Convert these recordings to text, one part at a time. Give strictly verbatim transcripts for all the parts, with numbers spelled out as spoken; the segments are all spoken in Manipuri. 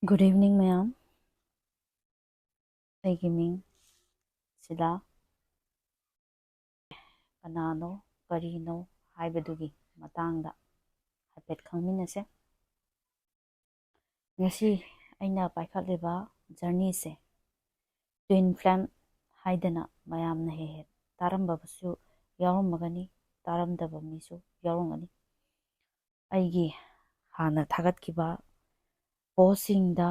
Good evening, ꯃꯌꯥꯝ꯫ ꯑꯩꯒꯤ ꯃꯤꯡ ꯁꯤꯂꯥ꯫ ꯀꯅꯥꯅꯣ, ꯀꯔꯤꯅꯣ ꯍꯥꯏꯕꯗꯨꯒꯤ ꯃꯇꯥꯡꯗ ꯍꯥꯏꯐꯦꯠ ꯈꯪꯃꯤꯟꯅꯁꯦ꯫ ꯉꯁꯤ ꯑꯩꯅ ꯄꯥꯏꯈꯠꯂꯤꯕ journeyꯁꯦ twin flame ꯍꯥꯏꯗꯅ ꯃꯌꯥꯝꯅ ꯍꯦꯛ ꯍꯦꯛ ꯇꯥꯔꯝꯕꯁꯨ ꯌꯥꯎꯔꯝꯃꯒꯅꯤ, ꯇꯥꯔꯝꯗꯕ ꯃꯤꯁꯨ ꯌꯥꯎꯔꯝꯒꯅꯤ꯫ ꯑꯩꯒꯤ ꯍꯥꯟꯅ ꯊꯥꯒꯠꯈꯤꯕ postꯁꯤꯡꯗ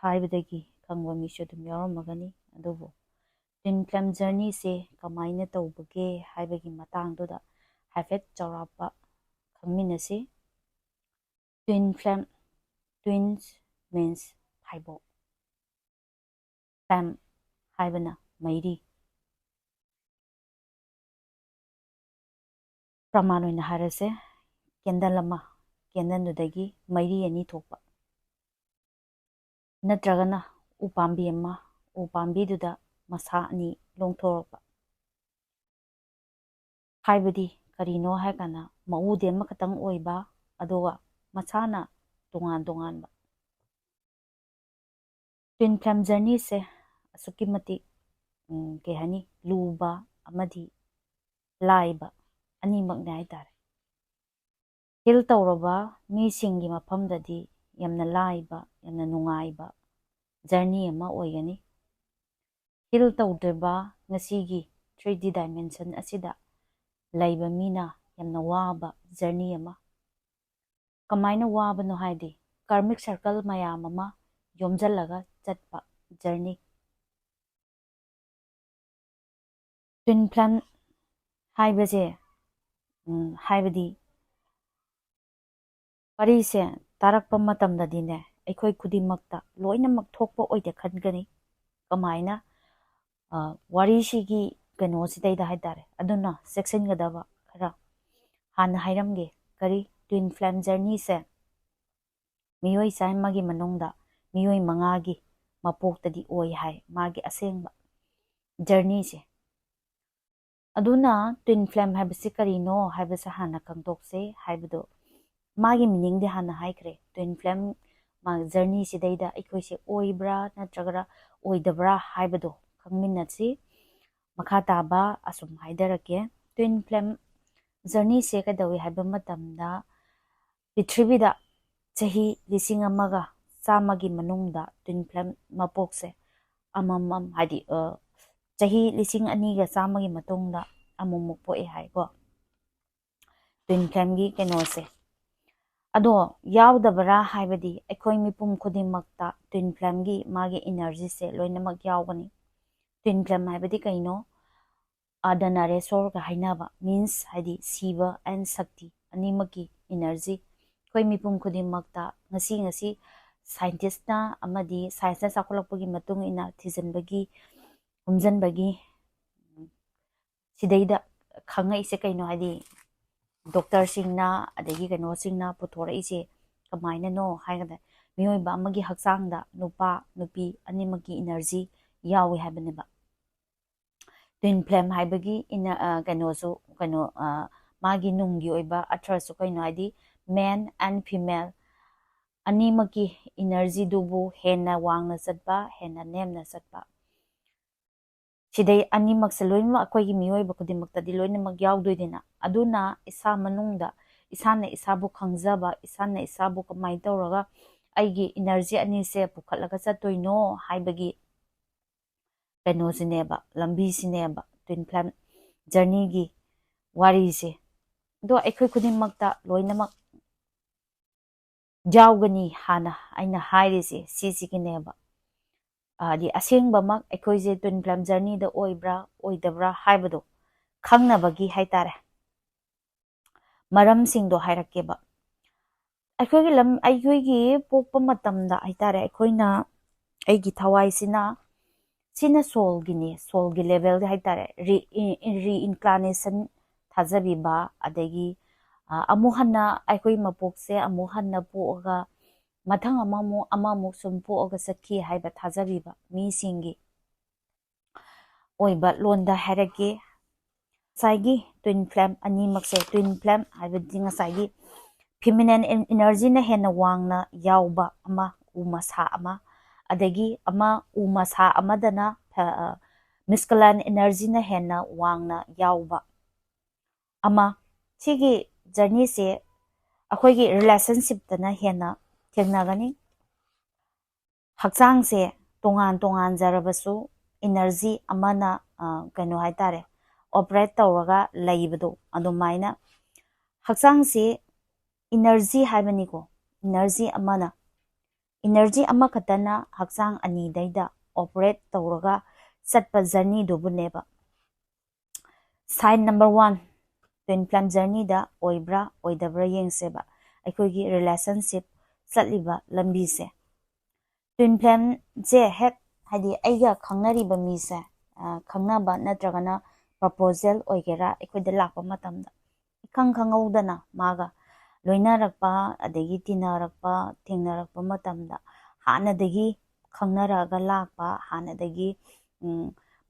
ꯍꯥꯏꯕꯗꯒꯤ ꯈꯪꯕ ꯃꯤꯁꯨ ꯑꯗꯨꯝ ꯌꯥꯎꯔꯝꯃꯒꯅꯤ꯫ ꯑꯗꯨꯕꯨ twin flame journeyꯁꯦ ꯀꯃꯥꯏꯅ ꯇꯧꯕꯒꯦ ꯍꯥꯏꯕꯒꯤ ꯃꯇꯥꯡꯗꯨꯗ ꯍꯥꯏꯐꯦꯠ ꯆꯥꯎꯔꯥꯛꯄ ꯈꯪꯃꯤꯟꯅꯁꯤ꯫ Twin flame, twins means ꯐꯥꯏꯕꯣꯛ, flame ꯍꯥꯏꯕꯅ ꯃꯩꯔꯤ꯫ ꯄ꯭ꯔꯃꯥꯟ ꯑꯣꯏꯅ ꯍꯥꯏꯔꯁꯦ, candle ꯑꯃ, candleꯗꯨꯗꯒꯤ ꯃꯩꯔꯤ ꯑꯅꯤ ꯊꯣꯛꯄ, ꯅꯠꯇ꯭ꯔꯒꯅ ꯎꯄꯥꯝꯕꯤ ꯑꯃ, ꯎꯄꯥꯝꯕꯤꯗꯨꯗ ꯃꯁꯥ ꯑꯅꯤ ꯂꯣꯡꯊꯣꯔꯛꯄ꯫ ꯍꯥꯏꯕꯗꯤ ꯀꯔꯤꯅꯣ ꯍꯥꯏ ꯀꯥꯟꯗ, ꯃꯎꯗꯤ ꯑꯃꯈꯛꯇꯪ ꯑꯣꯏꯕ, ꯑꯗꯨꯒ ꯃꯁꯥꯅ ꯇꯣꯉꯥꯟ ꯇꯣꯉꯥꯟꯕ꯫ Twin flame journeyꯁꯦ ꯑꯁꯨꯛꯀꯤ ꯃꯇꯤꯛ, ꯎꯝ, ꯀꯩ ꯍꯥꯏꯅꯤ, ꯂꯨꯕ ꯑꯃꯗꯤ ꯂꯥꯏꯕ ꯑꯅꯤꯃꯛꯅꯦ ꯍꯥꯏꯇꯥꯔꯦ꯫ Heal ꯇꯧꯔꯕ ꯃꯤꯁꯤꯡꯒꯤ ꯃꯐꯝꯗꯗꯤ ꯌꯥꯝꯅ ꯂꯥꯏꯕ, ꯌꯥꯝꯅ ꯅꯨꯡꯉꯥꯏꯕ journey ꯑꯃ ꯑꯣꯏꯒꯅꯤ꯫ Heal ꯇꯧꯗ꯭ꯔꯤꯕ ꯉꯁꯤꯒꯤ three D dimension ꯑꯁꯤꯗ ꯂꯩꯕ ꯃꯤꯅ ꯌꯥꯝꯅ ꯋꯥꯕ journey ꯑꯃ꯫ ꯀꯃꯥꯏꯅ ꯋꯥꯕꯅꯣ ꯍꯥꯏꯗꯤ, karmic circle ꯃꯌꯥꯝ ꯑꯃ ꯌꯣꯝꯁꯤꯜꯂꯒ ꯆꯠꯄ journey꯫ Twin flame ꯍꯥꯏꯕꯁꯦ, ꯎꯝ, ꯍꯥꯏꯕꯗꯤ ꯋꯥꯔꯤꯁꯦ ꯇꯥꯔꯛꯄ ꯃꯇꯝꯗꯗꯤꯅꯦ, ꯑꯩꯈꯣꯏ ꯈꯨꯗꯤꯡꯃꯛꯇ ꯂꯣꯏꯅꯃꯛ ꯊꯣꯛꯄ ꯑꯣꯏꯗꯦ ꯈꯟꯒꯅꯤ꯫ ꯀꯃꯥꯏꯅ, ꯑ, ꯋꯥꯔꯤꯁꯤꯒꯤ ꯀꯩꯅꯣꯁꯤꯗꯩꯗ ꯍꯥꯏꯇꯥꯔꯦ꯫ ꯑꯗꯨꯅ ꯆꯦꯛꯁꯤꯟꯒꯗꯕ ꯈꯔ ꯍꯥꯟꯅ ꯍꯥꯏꯔꯝꯒꯦ꯫ ꯀꯔꯤ, twin flame journeyꯁꯦ ꯃꯤꯑꯣꯏ ꯆꯥꯝꯃꯒꯤ ꯃꯅꯨꯡꯗ ꯃꯤꯑꯣꯏ ꯃꯉꯥꯒꯤ ꯃꯄꯣꯛꯇꯗꯤ ꯑꯣꯏ ꯍꯥꯏ, ꯃꯥꯒꯤ ꯑꯁꯦꯡꯕ journeyꯁꯦ꯫ ꯑꯗꯨꯅ twin flame ꯍꯥꯏꯕꯁꯤ ꯀꯔꯤꯅꯣ ꯍꯥꯏꯕꯁꯦ ꯍꯥꯟꯅ ꯈꯪꯗꯣꯛꯁꯦ ꯍꯥꯏꯕꯗꯣ, ꯃꯥꯒꯤ meaningꯗꯤ ꯍꯥꯟꯅ ꯍꯥꯏꯈ꯭ꯔꯦ꯫ Twin flame ꯃꯥ ꯖꯔꯅꯤꯁꯤꯗꯩꯗ ꯑꯩꯈꯣꯏꯁꯦ ꯑꯣꯏꯕ꯭ꯔꯥ ꯅꯠꯇ꯭ꯔꯒꯅ ꯑꯣꯏꯗꯕ꯭ꯔꯥ ꯍꯥꯏꯕꯗꯣ ꯈꯪꯃꯤꯟꯅꯁꯤ꯫ ꯃꯈꯥ ꯇꯥꯕ ꯑꯁꯨꯝ ꯍꯥꯏꯖꯔꯛꯀꯦ꯫ Twin flame ꯖꯔꯅꯤꯁꯦ ꯀꯩꯗꯧꯏ ꯍꯥꯏꯕ ꯃꯇꯝꯗ, ꯄ꯭ꯔꯤꯊꯤꯕꯤꯗ ꯆꯍꯤ ꯂꯤꯁꯤꯡ ꯑꯃꯒ ꯆꯥꯝꯃꯒꯤ ꯃꯅꯨꯡꯗ twin flame ꯃꯄꯣꯛꯁꯦ ꯑꯃꯃꯝ, ꯍꯥꯏꯗꯤ ꯆꯍꯤ ꯂꯤꯁꯤꯡ ꯑꯅꯤꯒ ꯆꯥꯝꯃꯒꯤ ꯃꯇꯨꯡꯗ ꯑꯃꯨꯛꯃꯨꯛ ꯄꯣꯛꯑꯦ ꯍꯥꯏꯀꯣ, twin flameꯒꯤ ꯀꯩꯅꯣꯁꯦ꯫ ꯑꯗꯣ ꯌꯥꯎꯗꯕ꯭ꯔꯥ ꯍꯥꯏꯕꯗꯤ, ꯑꯩꯈꯣꯏ ꯃꯤꯄꯨꯝ ꯈꯨꯗꯤꯡꯃꯛꯇ twin flameꯒꯤ ꯃꯥꯒꯤ energyꯁꯦ ꯂꯣꯏꯅꯃꯛ ꯌꯥꯎꯒꯅꯤ꯫ Twin flame ꯍꯥꯏꯕꯗꯤ ꯀꯩꯅꯣ? ꯑꯔꯗꯅꯥꯔꯦꯁꯣꯔꯒ ꯍꯥꯏꯅꯕ, means ꯍꯥꯏꯗꯤ ꯁꯤꯕ and ꯁꯛꯇꯤ ꯑꯅꯤꯃꯛꯀꯤ energy ꯑꯩꯈꯣꯏ ꯃꯤꯄꯨꯝ ꯈꯨꯗꯤꯡꯃꯛꯇ ꯉꯁꯤ ꯉꯁꯤ scientistꯅ ꯑꯃꯗꯤ scienceꯅ ꯆꯥꯎꯈꯠꯂꯛꯄꯒꯤ ꯃꯇꯨꯡ ꯏꯟꯅ ꯊꯤꯖꯤꯟꯕꯒꯤ, ꯈꯣꯝꯖꯤꯟꯕꯒꯤ ꯁꯤꯗꯩꯗ ꯈꯪꯉꯛꯏꯁꯦ ꯀꯩꯅꯣ ꯍꯥꯏꯗꯤ, doctorꯁꯤꯡꯅ ꯑꯗꯒꯤ ꯀꯩꯅꯣꯁꯤꯡꯅ ꯄꯨꯊꯣꯔꯛꯏꯁꯦ ꯀꯃꯥꯏꯅꯅꯣ ꯍꯥꯏꯔꯒꯅ, ꯃꯤꯑꯣꯏꯕ ꯑꯃꯒꯤ ꯍꯛꯆꯥꯡꯗ ꯅꯨꯄꯥ ꯅꯨꯄꯤ ꯑꯅꯤꯃꯛꯀꯤ energy ꯌꯥꯎꯏ ꯍꯥꯏꯕꯅꯦꯕ꯫ Twin flame ꯍꯥꯏꯕꯒꯤ ꯏꯅ-, ꯑ, ꯀꯩꯅꯣꯁꯨ, ꯀꯩꯅꯣ, ꯑ, ꯃꯥꯒꯤ ꯅꯨꯡꯒꯤ ꯑꯣꯏꯕ ꯑꯔꯊꯁꯨ ꯀꯩꯅꯣ ꯍꯥꯏꯗꯤ, male and female ꯑꯅꯤꯃꯛꯀꯤ energyꯗꯨꯕꯨ ꯍꯦꯟꯅ ꯋꯥꯡꯅ ꯆꯠꯄ, ꯍꯦꯟꯅ ꯅꯦꯝꯅ ꯆꯠꯄ꯫ ꯁꯤꯗꯩ ꯑꯅꯤꯃꯛꯁꯦ ꯂꯣꯏꯅꯃꯛ ꯑꯩꯈꯣꯏꯒꯤ ꯃꯤꯑꯣꯏꯕ ꯈꯨꯗꯤꯡꯃꯛꯇꯗꯤ ꯂꯣꯏꯅꯃꯛ ꯌꯥꯎꯗꯣꯏꯅꯤꯅ, ꯑꯗꯨꯅ ꯏꯁꯥ ꯃꯅꯨꯡꯗ ꯏꯁꯥꯅ ꯏꯁꯥꯕꯨ ꯈꯪꯖꯕ, ꯏꯁꯥꯅ ꯏꯁꯥꯕꯨ ꯀꯃꯥꯏꯅ ꯇꯧꯔꯒ ꯑꯩꯒꯤ energy ꯑꯅꯤꯁꯦ ꯄꯨꯈꯠꯂꯒ ꯆꯠꯇꯣꯏꯅꯣ ꯍꯥꯏꯕꯒꯤ ꯀꯩꯅꯣꯁꯤꯅꯦꯕ, ꯂꯝꯕꯤꯁꯤꯅꯦꯕ twin flame journeyꯒꯤ ꯋꯥꯔꯤꯁꯦ꯫ ꯑꯗꯣ ꯑꯩꯈꯣꯏ ꯈꯨꯗꯤꯡꯃꯛꯇ ꯂꯣꯏꯅꯃꯛ ꯌꯥꯎꯒꯅꯤ ꯍꯥꯟꯅ ꯑꯩꯅ ꯍꯥꯏꯔꯤꯁꯦ ꯁꯤꯁꯤꯒꯤꯅꯦꯕ꯫ ꯍꯥꯏꯗꯤ ꯑꯁꯦꯡꯕꯃꯛ ꯑꯩꯈꯣꯏꯁꯦ twin flame journeyꯗ ꯑꯣꯏꯕ꯭ꯔꯥ ꯑꯣꯏꯗꯕ꯭ꯔꯥ ꯍꯥꯏꯕꯗꯣ ꯈꯪꯅꯕꯒꯤ ꯍꯥꯏꯇꯥꯔꯦ, ꯃꯔꯝꯁꯤꯡꯗꯣ ꯍꯥꯏꯔꯛꯀꯦꯕ꯫ ꯑꯩꯈꯣꯏꯒꯤ ꯂꯝ, ꯑꯩꯈꯣꯏꯒꯤ ꯄꯣꯛꯄ ꯃꯇꯝꯗ ꯍꯥꯏꯇꯥꯔꯦ, ꯑꯩꯈꯣꯏꯅ, ꯑꯩꯒꯤ ꯊꯋꯥꯏꯁꯤꯅ, ꯁꯤꯅ soulꯒꯤꯅꯤ, soulꯒꯤ levelꯗ ꯍꯥꯏꯇꯥꯔꯦ, re-, reincarnation ꯊꯥꯖꯕꯤꯕ, ꯑꯗꯒꯤ, ꯑ, ꯑꯃꯨꯛ ꯍꯟꯅ ꯑꯩꯈꯣꯏ ꯃꯄꯣꯛꯁꯦ ꯑꯃꯨꯛ ꯍꯟꯅ ꯄꯣꯛꯑꯒ ꯃꯊꯪ ꯑꯃꯃꯨꯛ, ꯑꯃꯃꯨꯛ ꯁꯨꯝ ꯄꯣꯛꯑꯒ ꯆꯠꯈꯤ ꯍꯥꯏꯕ ꯊꯥꯖꯕꯤꯕ ꯃꯤꯁꯤꯡꯒꯤ ꯑꯣꯏꯕ ꯂꯣꯟꯗ ꯍꯥꯏꯔꯛꯀꯦ꯫ ꯉꯁꯥꯏꯒꯤ twin flame ꯑꯅꯤꯃꯛꯁꯦ, twin flame ꯍꯥꯏꯕꯗꯤ ꯉꯁꯥꯏꯒꯤ feminine energyꯅ ꯍꯦꯟꯅ ꯋꯥꯡꯅ ꯌꯥꯎꯕ ꯑꯃ, ꯎ ꯃꯁꯥ ꯑꯃ, ꯑꯗꯒꯤ ꯑꯃ ꯎ ꯃꯁꯥ ꯑꯃꯗꯅ masculine energyꯅ ꯍꯦꯟꯅ ꯋꯥꯡꯅ ꯌꯥꯎꯕ ꯑꯃ꯫ ꯁꯤꯒꯤ journeyꯁꯦ ꯑꯩꯈꯣꯏꯒꯤ relationshipꯇꯅ ꯍꯦꯟꯅ ꯊꯦꯡꯅꯒꯅꯤ꯫ ꯍꯛꯆꯥꯡꯁꯦ ꯇꯣꯉꯥꯟ ꯇꯣꯉꯥꯟꯖꯔꯕꯁꯨ energy ꯑꯃꯅ ꯀꯩꯅꯣ ꯍꯥꯏꯇꯥꯔꯦ, operate ꯇꯧꯔꯒ ꯂꯩꯕꯗꯣ ꯑꯗꯨꯃꯥꯏꯅ꯫ ꯍꯛꯆꯥꯡꯁꯤ energy ꯍꯥꯏꯕꯅꯤꯀꯣ, energy ꯑꯃꯅ, energy ꯑꯃꯈꯛꯇꯅ ꯍꯛꯆꯥꯡ ꯑꯅꯤꯗꯩꯗ operate ꯇꯧꯔꯒ ꯆꯠꯄ journeyꯗꯨꯕꯨꯅꯦꯕ sign number one, twin flame journeyꯗ ꯑꯣꯏꯕ꯭ꯔꯥ ꯑꯣꯏꯗꯕ꯭ꯔꯥ ꯌꯦꯡꯁꯦꯕ꯫ ꯑꯩꯈꯣꯏꯒꯤ relationship ꯆꯠꯂꯤꯕ ꯂꯝꯕꯤꯁꯦ, twin flameꯁꯦ ꯍꯦꯛ, ꯍꯥꯏꯗꯤ ꯑꯩꯒ ꯈꯪꯅꯔꯤꯕ ꯃꯤꯁꯦ, ꯈꯪꯅꯕ ꯅꯠꯇ꯭ꯔꯒꯅ proposal ꯑꯣꯏꯒꯦꯔꯥ, ꯑꯩꯈꯣꯏꯗ ꯂꯥꯛꯄ ꯃꯇꯝꯗ ꯏꯈꯪ ꯈꯪꯍꯧꯗꯅ ꯃꯥꯒ ꯂꯣꯏꯅꯔꯛꯄ, ꯑꯗꯒꯤ ꯇꯤꯟꯅꯔꯛꯄ, ꯊꯦꯡꯅꯔꯛꯄ ꯃꯇꯝꯗ ꯍꯥꯟꯅꯗꯒꯤ ꯈꯪꯅꯔꯛꯑꯒ ꯂꯥꯛꯄ, ꯍꯥꯟꯅꯗꯒꯤ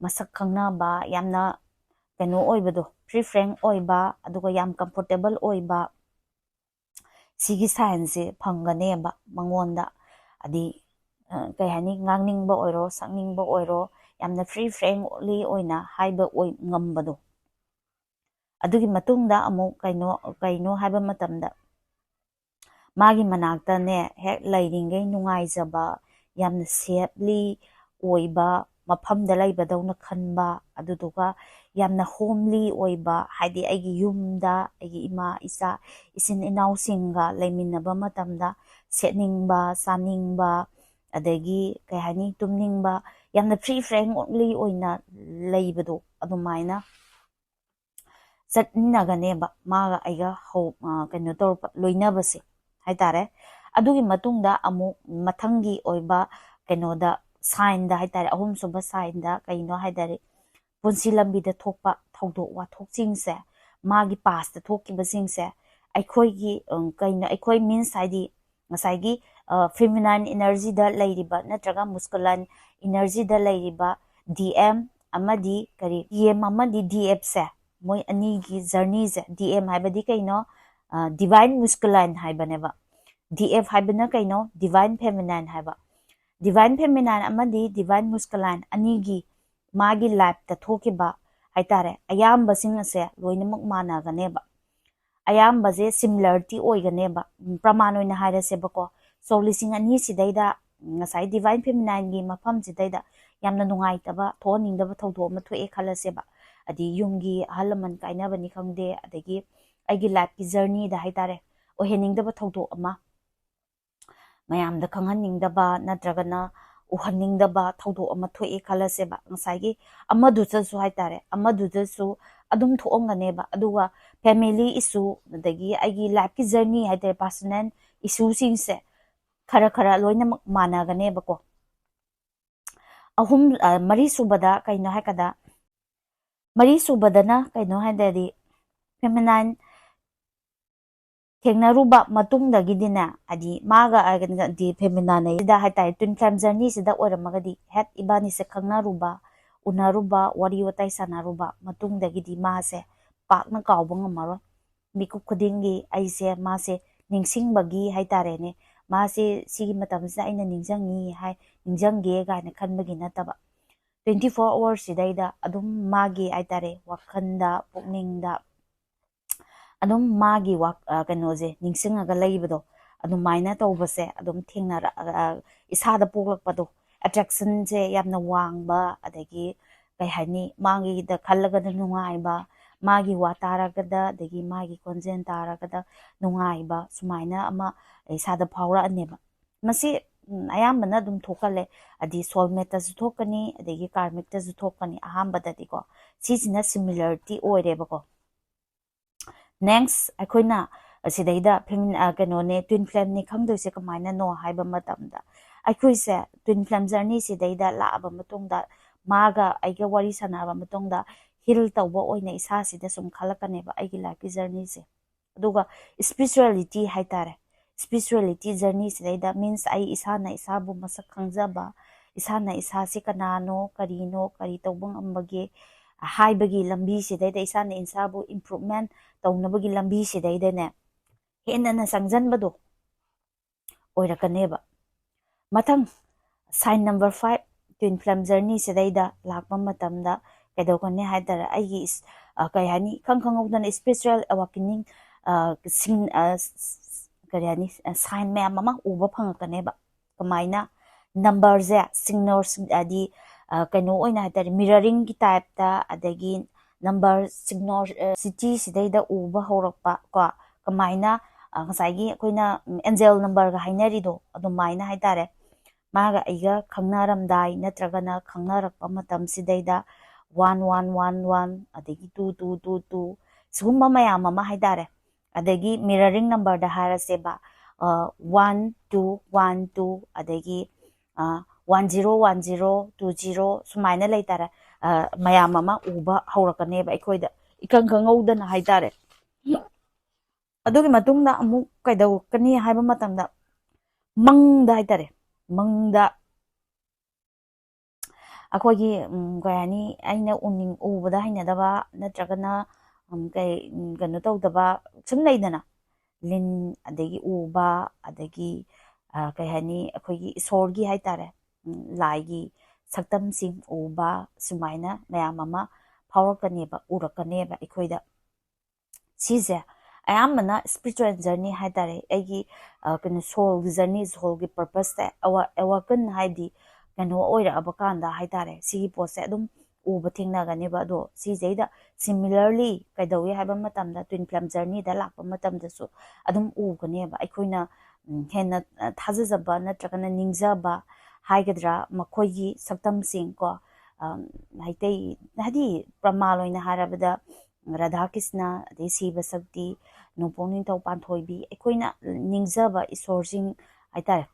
ꯃꯁꯛ ꯈꯪꯅꯕ, ꯌꯥꯝꯅ ꯀꯩꯅꯣ ꯑꯣꯏꯕꯗꯣ, free frank ꯑꯣꯏꯕ, ꯑꯗꯨꯒ ꯌꯥꯝ comfortable ꯑꯣꯏꯕ, ꯁꯤꯒꯤ signꯁꯦ ꯐꯪꯒꯅꯦꯕ ꯃꯉꯣꯟꯗ꯫ ꯍꯥꯏꯗꯤ ꯀꯩ ꯍꯥꯏꯅꯤ, ꯉꯥꯡꯅꯤꯡꯕ ꯑꯣꯏꯔꯣ, ꯁꯛꯅꯤꯡꯕ ꯑꯣꯏꯔꯣ, ꯌꯥꯝꯅ free frankly ꯑꯣꯏꯅ ꯍꯥꯏꯕ ꯑꯣꯏ ꯉꯝꯕꯗꯣ꯫ ꯑꯗꯨꯒꯤ ꯃꯇꯨꯡꯗ ꯑꯃꯨꯛ ꯀꯩꯅꯣ, ꯀꯩꯅꯣ ꯍꯥꯏꯕ ꯃꯇꯝꯗ, ꯃꯥꯒꯤ ꯃꯅꯥꯛꯇꯅꯦ ꯍꯦꯛ ꯂꯩꯔꯤꯉꯩ ꯅꯨꯡꯉꯥꯏꯖꯕ, ꯌꯥꯝꯅ safely ꯑꯣꯏꯕ ꯃꯐꯝꯗ ꯂꯩꯕꯗꯧꯅ ꯈꯟꯕ, ꯑꯗꯨꯗꯨꯒ ꯌꯥꯝꯅ homely ꯑꯣꯏꯕ, ꯍꯥꯏꯗꯤ ꯑꯩꯒꯤ ꯌꯨꯝꯗ ꯑꯩꯒꯤ ꯏꯃꯥ, ꯏꯆꯥ, ꯏꯆꯤꯟ ꯏꯅꯥꯎꯁꯤꯡꯒ ꯂꯩꯃꯤꯟꯅꯕ ꯃꯇꯝꯗ ꯁꯦꯠꯅꯤꯡꯕ, ꯆꯥꯅꯤꯡꯕ, ꯑꯗꯒꯤ ꯀꯩ ꯍꯥꯏꯅꯤ, ꯇꯨꯝꯅꯤꯡꯕ, ꯌꯥꯝꯅ free frankly ꯑꯣꯏꯅ ꯂꯩꯕꯗꯣ ꯑꯗꯨꯃꯥꯏꯅ ꯆꯠꯃꯤꯟꯅꯒꯅꯦꯕ ꯃꯥꯒ ꯑꯩꯒ ꯍꯧ-, ꯀꯩꯅꯣ ꯇꯧꯔꯛꯄ, ꯂꯣꯏꯅꯕꯁꯦ ꯍꯥꯏꯇꯥꯔꯦ꯫ ꯑꯗꯨꯒꯤ ꯃꯇꯨꯡꯗ ꯑꯃꯨꯛ ꯃꯊꯪꯒꯤ ꯑꯣꯏꯕ ꯀꯩꯅꯣꯗ, signꯗ ꯍꯥꯏꯇꯥꯔꯦ, ꯑꯍꯨꯝꯁꯨꯕ signꯗ ꯀꯩꯅꯣ ꯍꯥꯏꯇꯥꯔꯦ, ꯄꯨꯟꯁꯤ ꯂꯝꯕꯤꯗ ꯊꯣꯛꯄ ꯊꯧꯗꯣꯛ ꯋꯥꯊꯣꯛꯁꯤꯡꯁꯦ, ꯃꯥꯒꯤ pastꯇ ꯊꯣꯛꯈꯤꯕꯁꯤꯡꯁꯦ, ꯑꯩꯈꯣꯏꯒꯤ ꯀꯩꯅꯣ, ꯑꯩꯈꯣꯏ means ꯍꯥꯏꯗꯤ ꯉꯁꯥꯏꯒꯤ feminine energyꯗ ꯂꯩꯔꯤꯕ ꯅꯠꯇ꯭ꯔꯒ masculine energyꯗ ꯂꯩꯔꯤꯕ DM ꯑꯃꯗꯤ ꯀꯔꯤ, DM ꯑꯃꯗꯤ DFꯁꯦ, ꯃꯣꯏ ꯑꯅꯤꯒꯤ journeyꯁꯦ, DM ꯍꯥꯏꯕꯗꯤ ꯀꯩꯅꯣ? divine masculine ꯍꯥꯏꯕꯅꯦꯕ꯫ D F ꯍꯥꯏꯕꯅ ꯀꯩꯅꯣ? Divine feminine ꯍꯥꯏꯕ꯫ Divine feminine ꯑꯃꯗꯤ divine masculine ꯑꯅꯤꯒꯤ ꯃꯥꯒꯤ ꯂꯥꯏꯐꯇ ꯊꯣꯛꯈꯤꯕ ꯍꯥꯏꯇꯥꯔꯦ ꯑꯌꯥꯝꯕꯁꯤꯡ ꯑꯁꯦ ꯂꯣꯏꯅꯃꯛ ꯃꯥꯟꯅꯒꯅꯦꯕ꯫ ꯑꯌꯥꯝꯕꯁꯦ similarity ꯑꯣꯏꯒꯅꯦꯕ꯫ ꯎꯝ, ꯄ꯭ꯔꯃꯥꯟ ꯑꯣꯏꯅ ꯍꯥꯏꯔꯁꯦꯕꯀꯣ, ꯁꯣꯛ ꯂꯤꯁꯤꯡ ꯑꯅꯤ ꯁꯤꯗꯩꯗ ꯉꯁꯥꯏ divine feminineꯒꯤ ꯃꯐꯝꯁꯤꯗꯩꯗ ꯌꯥꯝꯅ ꯅꯨꯡꯉꯥꯏꯇꯕ, ꯊꯣꯛꯍꯟꯅꯤꯡꯗꯕ ꯊꯧꯗꯣꯛ ꯑꯃ ꯊꯣꯛꯑꯦ ꯈꯜꯂꯁꯦꯕ꯫ ꯑꯗꯤ ꯌꯨꯝꯒꯤ ꯑꯍꯜ ꯂꯃꯟ ꯀꯥꯏꯅꯕꯅꯤ ꯈꯪꯗꯦ, ꯑꯗꯒꯤ ꯑꯩꯒꯤ lifeꯀꯤ journeyꯗ ꯍꯥꯏꯇꯥꯔꯦ, ꯑꯣꯏꯍꯟꯅꯤꯡꯗꯕ ꯊꯧꯗꯣꯛ ꯑꯃ, ꯃꯌꯥꯝꯗ ꯈꯪꯍꯟꯅꯤꯡꯗꯕ ꯅꯠꯇ꯭ꯔꯒꯅ ꯎꯍꯟꯅꯤꯡꯗꯕ ꯊꯧꯗꯣꯛ ꯑꯃ ꯊꯣꯛꯑꯦ ꯈꯜꯂꯁꯦꯕ꯫ ꯉꯁꯥꯏꯒꯤ ꯑꯃꯗꯨꯗꯁꯨ ꯍꯥꯏꯇꯥꯔꯦ, ꯑꯃꯗꯨꯗꯁꯨ ꯑꯗꯨꯝ ꯊꯣꯛꯑꯝꯒꯅꯦꯕ꯫ ꯑꯗꯨꯒ family issue, ꯑꯗꯒꯤ ꯑꯩꯒꯤ lifeꯀꯤ journey ꯍꯥꯏꯇꯥꯔꯦ, personal issueꯁꯤꯡꯁꯦ ꯈꯔ ꯈꯔ ꯂꯣꯏꯅꯃꯛ ꯃꯥꯟꯅꯒꯅꯦꯕꯀꯣ꯫ ꯑꯍꯨꯝ, ꯑ, ꯃꯔꯤ ꯁꯨꯕꯗ ꯀꯩꯅꯣ ꯍꯥꯏꯀꯗ, ꯃꯔꯤ ꯁꯨꯕꯗꯅ ꯀꯩꯅꯣ ꯍꯥꯏꯗꯗꯤ feminine ꯊꯦꯡꯅꯔꯨꯕ ꯃꯇꯨꯡꯗꯒꯤꯗꯤꯅꯦ, ꯍꯥꯏꯗꯤ ꯃꯥꯒ, ꯑ, ꯀꯩꯅꯣ, ꯗꯤ feminineꯁꯤꯗ ꯍꯥꯏꯇꯥꯔꯦ, twin flame journeyꯁꯤꯗ ꯑꯣꯏꯔꯝꯃꯒꯗꯤ ꯍꯦꯛ ꯏꯕꯥꯅꯤꯁꯦ ꯈꯪꯅꯔꯨꯕ, ꯎꯅꯔꯨꯕ, ꯋꯥꯔꯤ ꯋꯥꯇꯥꯏ ꯁꯥꯟꯅꯔꯨꯕ ꯃꯇꯨꯡꯗꯒꯤꯗꯤ ꯃꯥꯁꯦ ꯄꯥꯛꯅ ꯀꯥꯎꯕ ꯉꯝꯃꯔꯣꯏ꯫ ꯃꯤꯀꯨꯞ ꯈꯨꯗꯤꯡꯒꯤ ꯑꯩꯁꯦ ꯃꯥꯁꯦ ꯅꯤꯡꯁꯤꯡꯕꯒꯤ ꯍꯥꯏꯇꯥꯔꯦꯅꯦ, ꯃꯥꯁꯦ ꯁꯤꯒꯤ ꯃꯇꯝꯁꯤꯗ ꯑꯩꯅ ꯅꯤꯡꯁꯤꯡꯉꯤ ꯍꯥꯏ, ꯅꯤꯡꯁꯤꯡꯒꯦ ꯀꯥꯏꯅ ꯈꯟꯕꯒꯤ ꯅꯠꯇꯕ, twenty four hoursꯁꯤꯗꯩꯗ ꯑꯗꯨꯝ ꯃꯥꯒꯤ ꯍꯥꯏꯇꯥꯔꯦ, ꯋꯥꯈꯜꯗ, ꯄꯨꯛꯅꯤꯡꯗ ꯑꯗꯨꯝ ꯃꯥꯒꯤ ꯋꯥ-, ꯑ, ꯀꯩꯅꯣꯁꯦ ꯅꯤꯡꯁꯤꯡꯉꯒ ꯂꯩꯕꯗꯣ, ꯑꯗꯨꯃꯥꯏꯅ ꯇꯧꯕꯁꯦ ꯑꯗꯨꯝ ꯊꯦꯡꯅꯔꯛ-, ꯑ, ꯏꯁꯥꯗ ꯄꯣꯛꯂꯛꯄꯗꯣ, attractionꯁꯦ ꯌꯥꯝꯅ ꯋꯥꯡꯕ, ꯑꯗꯒꯤ ꯀꯩ ꯍꯥꯏꯅꯤ, ꯃꯥꯒꯤꯗ ꯈꯜꯂꯒꯅ ꯅꯨꯡꯉꯥꯏꯕ, ꯃꯥꯒꯤ ꯋꯥ ꯇꯥꯔꯒꯗ, ꯑꯗꯒꯤ ꯃꯥꯒꯤ ꯈꯣꯟꯖꯦꯜ ꯇꯥꯔꯒꯗ ꯅꯨꯡꯉꯥꯏꯕ, ꯁꯨꯃꯥꯏꯅ ꯑꯃ ꯏꯁꯥꯗ ꯐꯥꯎꯔꯛꯑꯅꯦꯕ꯫ ꯃꯁꯤ, ꯎꯝ, ꯑꯌꯥꯝꯕꯅ ꯑꯗꯨꯝ ꯊꯣꯛꯀꯜꯂꯦ꯫ ꯍꯥꯏꯗꯤ soulmateꯇꯁꯨ ꯊꯣꯛꯀꯅꯤ, ꯑꯗꯒꯤ karmicꯇꯁꯨ ꯊꯣꯛꯀꯅꯤ ꯑꯍꯥꯟꯕꯗꯗꯤꯀꯣ꯫ ꯁꯤꯁꯤꯅ similarity ꯑꯣꯏꯔꯦꯕꯀꯣ꯫ Next, ꯑꯩꯈꯣꯏꯅ ꯁꯤꯗꯩꯗ femin-, ꯑ, ꯀꯩꯅꯣꯅꯦ, twin flameꯅꯦ ꯈꯪꯗꯣꯏꯁꯦ ꯀꯃꯥꯏꯅꯅꯣ ꯍꯥꯏꯕ ꯃꯇꯝꯗ, ꯑꯩꯈꯣꯏꯁꯦ twin flame journeyꯁꯤꯗꯩꯗ ꯂꯥꯛꯑꯕ ꯃꯇꯨꯡꯗ, ꯃꯥꯒ ꯑꯩꯒ ꯋꯥꯔꯤ ꯁꯥꯟꯅꯔꯕ ꯃꯇꯨꯡꯗ heal ꯇꯧꯕ ꯑꯣꯏꯅ ꯏꯁꯥꯁꯤꯗ ꯁꯨꯝ ꯈꯜꯂꯛꯀꯅꯦꯕ ꯑꯩꯒꯤ lifeꯀꯤ journeyꯁꯦ꯫ ꯑꯗꯨꯒ spirituality ꯍꯥꯏꯇꯥꯔꯦ, spirituality journeyꯁꯤꯗꯩꯗ means ꯑꯩ ꯏꯁꯥꯅ ꯏꯁꯥꯕꯨ ꯃꯁꯛ ꯈꯪꯖꯕ, ꯏꯁꯥꯅ ꯏꯁꯥꯁꯤ ꯀꯅꯥꯅꯣ, ꯀꯔꯤꯅꯣ, ꯀꯔꯤ ꯇꯧꯕ ꯉꯝꯕꯒꯦ ꯍꯥꯏꯕꯒꯤ ꯂꯝꯕꯤꯁꯤꯗꯩꯗ, ꯏꯁꯥꯅ ꯏꯁꯥꯕꯨ improvement ꯇꯧꯅꯕꯒꯤ ꯂꯝꯕꯤꯁꯤꯗꯩꯗꯅꯦ, ꯍꯦꯟꯅ ꯆꯪꯁꯤꯟꯕꯗꯣ ꯑꯣꯏꯔꯛꯀꯅꯦꯕ꯫ ꯃꯊꯪ, sign number five, twin flame journey ꯁꯤꯗꯩꯗ ꯂꯥꯛꯄ ꯃꯇꯝꯗ ꯀꯩꯗꯧꯒꯅꯤ ꯍꯥꯏ ꯇꯥꯔꯦ, ꯑꯩꯒꯤ ꯏꯁ-, ꯑ, ꯀꯩ ꯍꯥꯏꯅꯤ, ꯏꯈꯪ ꯈꯪꯍꯧꯗꯅ spiritual awakening, ꯑ, ꯁꯤꯡ-, ꯑ, ꯁ-, ꯁ-, ꯀꯔꯤ ꯍꯥꯏꯅꯤ, ꯑ, sign ꯃꯌꯥꯝ ꯑꯃ ꯎꯕ ꯐꯪꯉꯛꯀꯅꯦꯕ꯫ ꯀꯃꯥꯏꯅ? Number ꯁꯦ signal, ꯍꯥꯏꯗꯤ, ꯑ, ꯀꯩꯅꯣ ꯑꯣꯏꯅ ꯍꯥꯏ ꯇꯥꯔꯦ, mirroring ꯒꯤ type ꯇ, ꯑꯗꯒꯤ number signal, ꯑ, city ꯁꯤꯗꯩꯗ ꯎꯕ ꯍꯧꯔꯛꯄ ꯀꯣ, ꯀꯃꯥꯏꯅ, ꯑ, ꯉꯁꯥꯏꯒꯤ ꯑꯩꯈꯣꯏꯅ, ꯎꯝ, angel number ꯒ ꯍꯥꯏꯅꯔꯤꯗꯣ, ꯑꯗꯨꯃꯥꯏꯅ ꯍꯥꯏ ꯇꯥꯔꯦ꯫ ꯃꯥꯒ ꯑꯩꯒ ꯈꯪꯅꯔꯝꯗꯥꯏ ꯅꯠꯇ꯭ꯔꯒꯅ ꯈꯪꯅꯔꯛꯄ ꯃꯇꯝꯁꯤꯗꯩꯗ one one one one, ꯑꯗꯒꯤ two two two two, ꯁꯤꯒꯨꯝꯕ ꯃꯌꯥꯝ ꯑꯃ ꯍꯥꯏ ꯇꯥꯔꯦ꯫ ꯑꯗꯒꯤ mirroring number ꯗ ꯍꯥꯏꯔꯁꯦꯕ, ꯑ, one two one two, ꯑꯗꯒꯤ, ꯑ, one zero one zero two zero, ꯁꯨꯃꯥꯏꯅ ꯂꯩ ꯇꯥꯔꯦ꯫ ꯑ, ꯃꯌꯥꯝ ꯑꯃ ꯎꯕ ꯍꯧꯔꯛꯀꯅꯦꯕ ꯑꯩꯈꯣꯏꯗ, ꯏꯈꯪ ꯈꯪꯍꯧꯗꯅ ꯍꯥꯏ ꯇꯥꯔꯦ꯫ ꯑꯗꯨꯒꯤ ꯃꯇꯨꯡꯗ ꯑꯃꯨꯛ ꯀꯩꯗꯧꯔꯛꯀꯅꯤ ꯍꯥꯏꯕ ꯃꯇꯝꯗ, ꯃꯪꯗ ꯍꯥꯏ ꯇꯥꯔꯦ, ꯃꯪꯗ ꯑꯩꯈꯣꯏꯒꯤ, ꯎꯝ, ꯀꯩ ꯍꯥꯏꯅꯤ, ꯑꯩꯅ ꯎꯅꯤꯡ-, ꯎꯕꯗ ꯍꯩꯅꯗꯕ ꯅꯠꯇ꯭ꯔꯒꯅ, ꯎꯝ, ꯀꯩ, ꯎꯝ, ꯀꯩꯅꯣ ꯇꯧꯗꯕ ꯁꯨꯝ ꯂꯩꯗꯅ, ꯂꯤꯟ, ꯑꯗꯒꯤ ꯎꯕ, ꯑꯗꯒꯤ, ꯑ, ꯀꯩ ꯍꯥꯏꯅꯤ, ꯑꯩꯈꯣꯏꯒꯤ ꯏꯁꯣꯔꯒꯤ ꯍꯥꯏ ꯇꯥꯔꯦ, ꯎꯝ, ꯂꯥꯏꯒꯤ ꯁꯛꯇꯝꯁꯤꯡ ꯎꯕ, ꯁꯨꯃꯥꯏꯅ ꯃꯌꯥꯝ ꯑꯃ ꯐꯥꯎꯔꯛꯀꯅꯦꯕ, ꯎꯔꯛꯀꯅꯦꯕ ꯑꯩꯈꯣꯏꯗ꯫ ꯁꯤꯁꯦ ꯑꯌꯥꯝꯕꯅ spiritual journey ꯍꯥꯏ ꯇꯥꯔꯦ, ꯑꯩꯒꯤ, ꯑ, ꯀꯩꯅꯣ, soul ꯒꯤ journey, soul ꯒꯤ purpose ꯁꯦ ꯑꯦꯋꯥ-, awaken ꯍꯥꯏꯗꯤ ꯀꯩꯅꯣ ꯑꯣꯏꯔꯛꯑꯕ ꯀꯥꯟꯗ ꯍꯥꯏ ꯇꯥꯔꯦ, ꯁꯤꯒꯤ ꯄꯣꯠꯁꯦ ꯑꯗꯨꯝ ꯎꯕ ꯊꯦꯡꯅꯒꯅꯦꯕ꯫ ꯑꯗꯣ ꯁꯤꯁꯩꯗ similarly ꯀꯩꯗꯧꯏ ꯍꯥꯏꯕ ꯃꯇꯝꯗ, twin flame journey ꯗ ꯂꯥꯛꯄ ꯃꯇꯝꯗꯁꯨ ꯑꯗꯨꯝ ꯎꯒꯅꯦꯕ꯫ ꯑꯩꯈꯣꯏꯅ, ꯎꯝ, ꯍꯦꯟꯅ, ꯑ, ꯊꯥꯖꯖꯕ ꯅꯠꯇ꯭ꯔꯒꯅ ꯅꯤꯡꯖꯕ ꯍꯥꯏꯒꯗ꯭ꯔꯥ, ꯃꯈꯣꯏꯒꯤ ꯁꯛꯇꯝꯁꯤꯡ ꯀꯣ, ꯑ, ꯃꯩꯇꯩ, ꯍꯥꯏꯗꯤ ꯄ꯭ꯔꯃꯥꯟ ꯑꯣꯏꯅ ꯍꯥꯏꯔꯕꯗ ꯔꯥꯙꯥ ꯀ꯭ꯔꯤꯁꯅ, ꯑꯗꯩ ꯁꯤꯕ ꯁꯛꯇꯤ, ꯅꯣꯡꯄꯣꯛ ꯅꯤꯡꯊꯧ ꯄꯥꯟꯊꯣꯏꯕꯤ, ꯑꯩꯈꯣꯏꯅ ꯅꯤꯡꯖꯕ ꯏꯁꯣꯔꯁꯤꯡ ꯍꯥꯏ ꯇꯥꯔꯦ,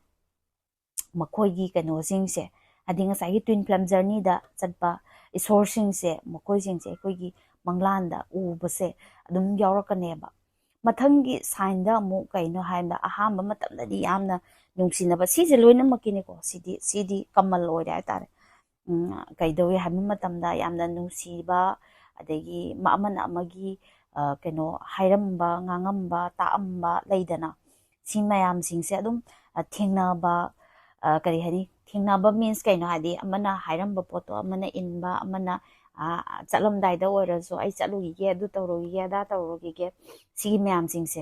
ꯃꯈꯣꯏꯒꯤ ꯀꯩꯅꯣꯁꯤꯡꯁꯦ, ꯍꯥꯏꯗꯤ ꯉꯁꯥꯏꯒꯤ twin flame journey ꯗ ꯆꯠꯄ ꯏꯁꯣꯔꯁꯤꯡꯁꯦ, ꯃꯈꯣꯏꯁꯤꯡꯁꯦ ꯑꯩꯈꯣꯏꯒꯤ ꯃꯪꯂꯥꯟꯗ ꯎꯕꯁꯦ ꯑꯗꯨꯝ ꯌꯥꯎꯔꯛꯀꯅꯦꯕ꯫ ꯃꯊꯪꯒꯤ sign ꯗ ꯑꯃꯨꯛ ꯀꯩꯅꯣ ꯍꯥꯏꯕꯗ, ꯑꯍꯥꯟꯕ ꯃꯇꯝꯗꯗꯤ ꯌꯥꯝꯅ ꯅꯨꯡꯁꯤꯅꯕ, ꯁꯤꯁꯦ ꯂꯣꯏꯅꯃꯛꯀꯤꯅꯤꯀꯣ, ꯁꯤꯗꯤ, ꯁꯤꯗꯤ common ꯑꯣꯏꯔꯦ ꯍꯥꯏ ꯇꯥꯔꯦ꯫ ꯎꯝ, ꯀꯩꯗꯧꯏ ꯍꯥꯏꯕ ꯃꯇꯝꯗ ꯌꯥꯝꯅ ꯅꯨꯡꯁꯤꯕ, ꯑꯗꯒꯤ ꯃ-, ꯑꯃꯅ ꯑꯃꯒꯤ, ꯀꯩꯅꯣ ꯍꯥꯏꯔꯝꯕ, ꯉꯥꯡꯉꯝꯕ, ꯇꯥꯛꯑꯝꯕ ꯂꯩꯗꯅ, ꯁꯤ ꯃꯌꯥꯝꯁꯤꯡꯁꯦ ꯑꯗꯨꯝ ꯊꯦꯡꯅꯕ, ꯀꯔꯤ ꯍꯥꯏꯅꯤ, ꯊꯦꯡꯅꯕ means ꯀꯩꯅꯣ ꯍꯥꯏꯗꯤ, ꯑꯃꯅ ꯍꯥꯏꯔꯝꯕ ꯄꯣꯠꯇꯣ ꯑꯃꯅ ꯏꯟꯕ, ꯑꯃꯅ ꯆꯠꯂꯝꯗꯥꯏꯗ ꯑꯣꯏꯔꯁꯨ ꯑꯩ ꯆꯠꯂꯨꯈꯤꯒꯦ, ꯑꯗꯨ ꯇꯧꯔꯨꯈꯤꯒꯦ, ꯑꯗꯥ ꯇꯧꯔꯨꯈꯤꯒꯦ, ꯁꯤꯒꯤ ꯃꯌꯥꯝꯁꯤꯡꯁꯦ꯫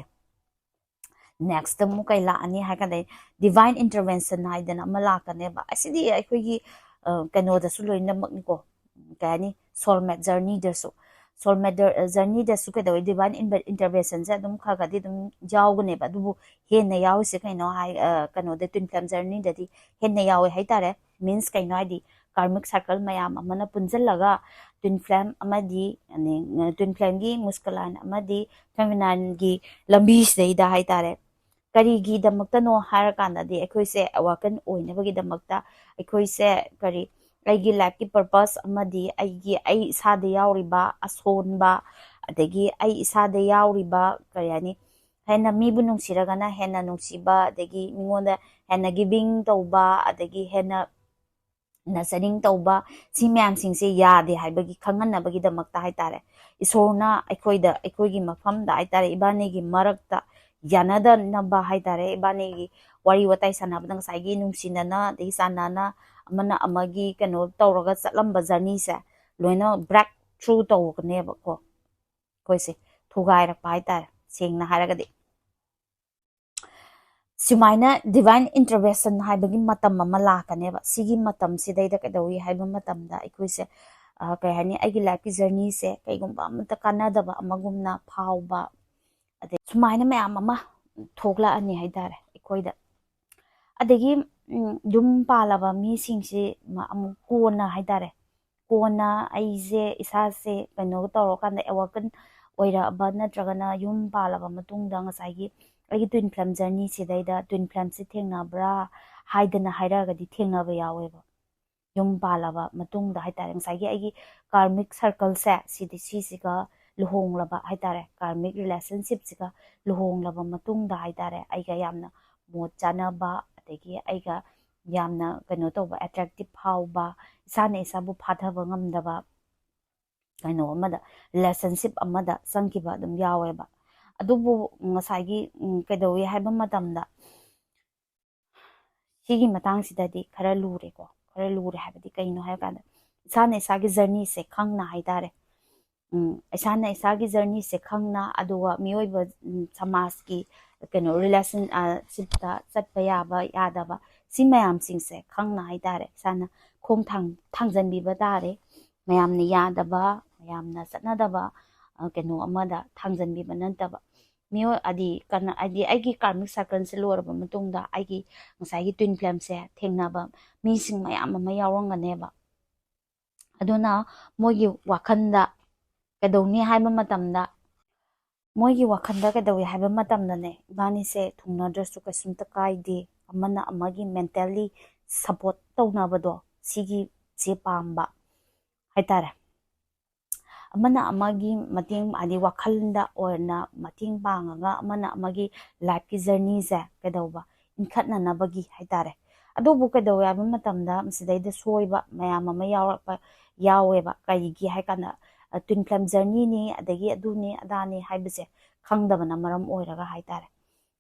Next ꯑꯃꯨꯛ ꯀꯩ ꯂꯥꯛꯑꯅꯤ ꯍꯥꯏ ꯀꯥꯟꯗ, divine intervention ꯍꯥꯏꯗꯅ ꯑꯃ ꯂꯥꯛꯀꯅꯦꯕ꯫ ꯑꯁꯤꯗꯤ ꯑꯩꯈꯣꯏꯒꯤ ꯀꯩꯅꯣꯗꯁꯨ ꯂꯣꯏꯅꯃꯛꯅꯤꯀꯣ, ꯀꯩ ꯍꯥꯏꯅꯤ, soulmate journeyꯗꯁꯨ, soulmate journeyꯗꯁꯨ ꯀꯩꯗꯧꯋꯤ, divine interventionꯁꯦ ꯑꯗꯨꯝ ꯈꯔ ꯈꯔꯗꯤ ꯑꯗꯨꯝ ꯌꯥꯎꯒꯅꯦꯕ꯫ ꯑꯗꯨꯕꯨ ꯍꯦꯟꯅ ꯌꯥꯎꯔꯤꯁꯦ ꯀꯩꯅꯣ ꯍꯥꯏ, ꯀꯩꯅꯣꯗ, twin flame journeyꯗꯗꯤ ꯍꯦꯟꯅ ꯌꯥꯎꯋꯦ ꯍꯥꯏꯇꯥꯔꯦ꯫ Means ꯀꯩꯅꯣ ꯍꯥꯏꯗꯤ, karmic circle ꯃꯌꯥꯝ ꯑꯃꯅ ꯄꯨꯟꯁꯤꯜꯂꯒ twin flame ꯑꯃꯗꯤ, twin flameꯒꯤ masculine ꯑꯃꯗꯤ feminineꯒꯤ ꯂꯝꯕꯤꯁꯤꯗꯩꯗ ꯍꯥꯏꯇꯥꯔꯦ꯫ ꯀꯔꯤꯒꯤꯗꯃꯛꯇꯅꯣ ꯍꯥꯏꯔꯀꯥꯟꯗꯗꯤ, ꯑꯩꯈꯣꯏꯁꯦ awaken ꯑꯣꯏꯅꯕꯒꯤꯗꯃꯛꯇ, ꯑꯩꯈꯣꯏꯁꯦ ꯀꯔꯤ, ꯑꯩꯒꯤ lifeꯀꯤ purpose ꯑꯃꯗꯤ ꯑꯩꯒꯤ, ꯑꯩ ꯏꯁꯥꯗ ꯌꯥꯎꯔꯤꯕ ꯑꯁꯣꯟꯕ, ꯑꯗꯒꯤ ꯑꯩ ꯏꯁꯥꯗ ꯌꯥꯎꯔꯤꯕ, ꯀꯔꯤ ꯍꯥꯏꯅꯤ, ꯍꯦꯟꯅ ꯃꯤꯕꯨ ꯅꯨꯡꯁꯤꯔꯒꯅ ꯍꯦꯟꯅ ꯅꯨꯡꯁꯤꯕ, ꯑꯗꯒꯤ ꯃꯤꯉꯣꯟꯗ ꯍꯦꯟꯅ giving ꯇꯧꯕ, ꯑꯗꯒꯤ ꯍꯦꯟꯅ nurturing ꯇꯧꯕ, ꯁꯤ ꯃꯌꯥꯝꯁꯤꯡꯁꯦ ꯌꯥꯗꯦ ꯍꯥꯏꯕꯒꯤ ꯈꯪꯍꯟꯅꯕꯒꯤꯗꯃꯛꯇ ꯍꯥꯏꯇꯥꯔꯦ, ꯏꯁꯣꯔꯅ ꯑꯩꯈꯣꯏꯗ, ꯑꯩꯈꯣꯏꯒꯤ ꯃꯐꯝꯗ ꯍꯥꯏꯇꯥꯔꯦ, ꯏꯕꯥꯅꯤꯒꯤ ꯃꯔꯛꯇ ꯌꯥꯅꯗꯅꯕ ꯍꯥꯏꯇꯥꯔꯦ, ꯏꯕꯥꯅꯤꯒꯤ ꯋꯥꯔꯤ ꯋꯥꯇꯥꯏ ꯁꯥꯟꯅꯕꯗ ꯉꯁꯥꯏꯒꯤ ꯅꯨꯡꯁꯤꯅꯅ, ꯑꯗꯒꯤ ꯆꯥꯟꯅꯅ, ꯑꯃꯅ ꯑꯃꯒꯤ ꯀꯩꯅꯣ ꯇꯧꯔꯒ ꯆꯠꯂꯝꯕ journeyꯁꯦ ꯂꯣꯏꯅ break through ꯇꯧꯒꯅꯦꯕꯀꯣ꯫ ꯑꯩꯈꯣꯏꯁꯦ ꯊꯨꯒꯥꯏꯔꯛꯄ ꯍꯥꯏꯇꯥꯔꯦ, ꯁꯦꯡꯅ ꯍꯥꯏꯔꯒꯗꯤ꯫ ꯁꯨꯃꯥꯏꯅ divine intervention ꯍꯥꯏꯕꯒꯤ ꯃꯇꯝ ꯑꯃ ꯂꯥꯛꯀꯅꯦꯕ꯫ ꯁꯤꯒꯤ ꯃꯇꯝꯁꯤꯗꯩꯗ ꯀꯩꯗꯧꯏ ꯍꯥꯏꯕ ꯃꯇꯝꯗ, ꯑꯩꯈꯣꯏꯁꯦ, ꯀꯩ ꯍꯥꯏꯅꯤ, ꯑꯩꯒꯤ lifeꯀꯤ journeyꯁꯦ ꯀꯩꯒꯨꯝꯕ ꯑꯃꯠꯇ ꯀꯥꯟꯅꯗꯕ ꯑꯃꯒꯨꯝꯅ ꯐꯥꯎꯕ, ꯑꯗꯩ ꯁꯨꯃꯥꯏꯅ ꯃꯌꯥꯝ ꯑꯃ ꯊꯣꯛꯂꯛꯑꯅꯤ ꯍꯥꯏꯇꯥꯔꯦ ꯑꯩꯈꯣꯏꯗ꯫ ꯑꯗꯒꯤ ꯌꯨꯝ ꯄꯥꯜꯂꯕ ꯃꯤꯁꯤꯡꯁꯤ ꯑꯃꯨꯛ ꯀꯣꯟꯅ ꯍꯥꯏꯇꯥꯔꯦ, ꯀꯣꯟꯅ ꯑꯩꯁꯦ ꯏꯁꯥꯁꯦ ꯀꯩꯅꯣ ꯇꯧꯔꯀꯥꯟꯗ, awaken ꯑꯣꯏꯔꯛꯑꯕ ꯅꯠꯇ꯭ꯔꯒꯅ ꯌꯨꯝ ꯄꯥꯜꯂꯕ ꯃꯇꯨꯡꯗ ꯉꯁꯥꯏꯒꯤ ꯑꯩꯒꯤ twin flame journeyꯁꯤꯗꯩꯗ twin flameꯁꯤ ꯊꯦꯡꯅꯕ꯭ꯔꯥ ꯍꯥꯏꯗꯅ ꯍꯥꯏꯔꯛꯑꯒꯗꯤ ꯊꯦꯡꯅꯕ ꯌꯥꯎꯋꯦꯕ꯫ ꯌꯨꯝ ꯄꯥꯜꯂꯕ ꯃꯇꯨꯡꯗ ꯍꯥꯏꯇꯥꯔꯦ, ꯉꯁꯥꯏꯒꯤ ꯑꯩꯒꯤ karmic circleꯁꯦ, ꯁꯤꯗꯤ ꯁꯤꯁꯤꯒ ꯂꯨꯍꯣꯡꯂꯕ ꯍꯥꯏꯇꯥꯔꯦ, karmic relationshipꯁꯤꯒ ꯂꯨꯍꯣꯡꯂꯕ ꯃꯇꯨꯡꯗ ꯍꯥꯏꯇꯥꯔꯦ, ꯑꯩꯒ ꯌꯥꯝꯅ ꯃꯣꯠ ꯆꯥꯅꯕ, ꯑꯗꯒꯤ ꯑꯩꯒ ꯌꯥꯝꯅ ꯀꯩꯅꯣ ꯇꯧꯕ, attractive ꯐꯥꯎꯕ, ꯏꯁꯥꯅ ꯏꯁꯥꯕꯨ ꯐꯥꯊꯕ ꯉꯝꯗꯕ, ꯀꯩꯅꯣ ꯑꯃꯗ, ꯔꯤꯂꯦꯁꯟꯁꯤꯞ ꯑꯃꯗ ꯆꯪꯈꯤꯕ ꯑꯗꯨꯝ ꯌꯥꯎꯋꯦꯕ꯫ ꯑꯗꯨꯕꯨ ꯉꯁꯥꯏꯒꯤ ꯎꯝ, ꯀꯩꯗꯧꯏ ꯍꯥꯏꯕ ꯃꯇꯝꯗ, ꯁꯤꯒꯤ ꯃꯇꯥꯡꯁꯤꯗꯗꯤ ꯈꯔ ꯂꯨꯔꯦꯀꯣ꯫ ꯈꯔ ꯂꯨꯔꯦ ꯍꯥꯏꯕꯗꯤ ꯀꯩꯅꯣ ꯍꯥꯏꯕ ꯀꯥꯟꯗ, ꯏꯁꯥꯅ ꯏꯁꯥꯒꯤ ꯖꯔꯅꯤꯁꯦ ꯈꯪꯅ ꯍꯥꯏꯇꯥꯔꯦ꯫ ꯎꯝ, ꯏꯁꯥꯅ ꯏꯁꯥꯒꯤ ꯖꯔꯅꯤꯁꯦ ꯈꯪꯅ, ꯑꯗꯨꯒ ꯃꯤꯑꯣꯏꯕ ꯎꯝ, ꯁꯃꯥꯖꯀꯤ ꯀꯩꯅꯣ ꯔꯤꯂꯦꯁꯟꯁꯤꯞꯇ ꯆꯠꯄ ꯌꯥꯕ ꯌꯥꯗꯕ, ꯁꯤ ꯃꯌꯥꯝꯁꯤꯡꯁꯦ ꯈꯪꯅ ꯍꯥꯏꯇꯥꯔꯦ, ꯏꯁꯥꯅ ꯈꯣꯡ ꯊꯥꯡ ꯊꯥꯡꯖꯟꯕꯤꯕ ꯇꯥꯔꯦ꯫ ꯃꯌꯥꯝꯅ ꯌꯥꯗꯕ, ꯃꯌꯥꯝꯅ ꯆꯠꯅꯗꯕ ꯑ, ꯀꯩꯅꯣ ꯑꯃꯗ ꯊꯥꯡꯖꯟꯕꯤꯕ ꯅꯠꯇꯕ, ꯃꯤꯑꯣꯏ ꯍꯥꯏꯗꯤ ꯀꯅꯥ ꯍꯥꯏꯗꯤ ꯑꯩꯒꯤ ꯀꯥꯔꯃꯤꯛ ꯁꯥꯏꯀꯜꯁꯦ ꯂꯣꯏꯔꯕ ꯃꯇꯨꯡꯗ ꯑꯩꯒꯤ ꯉꯁꯥꯏꯒꯤ ꯇ꯭ꯋꯤꯟ ꯐ꯭ꯂꯦꯝꯁꯦ ꯊꯦꯡꯅꯕ ꯃꯤꯁꯤꯡ ꯃꯌꯥꯝ ꯑꯃ ꯌꯥꯎꯔꯝꯒꯅꯦꯕ꯫ ꯑꯗꯨꯅ ꯃꯣꯏꯒꯤ ꯋꯥꯈꯜꯗ ꯀꯩꯗꯧꯅꯤ ꯍꯥꯏꯕ ꯃꯇꯝꯗ, ꯃꯣꯏꯒꯤ ꯋꯥꯈꯜꯗ ꯀꯩꯗꯧꯏ ꯍꯥꯏꯕ ꯃꯇꯝꯗꯅꯦ, ꯏꯕꯥꯅꯤꯁꯦ ꯊꯨꯡꯅꯗ꯭ꯔꯁꯨ ꯀꯩꯁꯨꯝꯇ ꯀꯥꯏꯗꯦ, ꯑꯃꯅ ꯑꯃꯒꯤ ꯃꯦꯟꯇꯦꯜꯂꯤ ꯁꯞꯄꯣꯔꯠ ꯇꯧꯅꯕꯗꯣ, ꯁꯤꯒꯤꯁꯦ ꯄꯥꯝꯕ ꯍꯥꯏꯇꯥꯔꯦ꯫ ꯑꯃꯅ ꯑꯃꯒꯤ ꯃꯇꯦꯡ, ꯍꯥꯏꯗꯤ ꯋꯥꯈꯜꯗ ꯑꯣꯏꯅ ꯃꯇꯦꯡ ꯄꯥꯡꯉꯒ ꯑꯃꯅ ꯑꯃꯒꯤ ꯂꯥꯏꯐꯀꯤ ꯖꯔꯅꯤꯁꯦ ꯀꯩꯗꯧꯕ, ꯏꯟꯈꯠꯅꯅꯕꯒꯤ ꯍꯥꯏꯇꯥꯔꯦ꯫ ꯑꯗꯨꯕꯨ ꯀꯩꯗꯧꯋꯦ ꯍꯥꯏꯕ ꯃꯇꯝꯗ ꯃꯁꯤꯗꯩꯗ ꯁꯣꯏꯕ ꯃꯌꯥꯝ ꯑꯃ ꯌꯥꯎꯔꯛꯄ ꯌꯥꯎꯋꯦꯕ꯫ ꯀꯔꯤꯒꯤ ꯍꯥꯏ ꯀꯥꯟꯗ, ꯇ꯭ꯋꯤꯟ ꯐ꯭ꯂꯦꯝ ꯖꯔꯅꯤꯅꯤ, ꯑꯗꯒꯤ ꯑꯗꯨꯅꯤ ꯑꯗꯥꯅꯤ ꯍꯥꯏꯕꯁꯦ ꯈꯪꯗꯕꯅ ꯃꯔꯝ ꯑꯣꯏꯔꯒ ꯍꯥꯏꯇꯥꯔꯦ꯫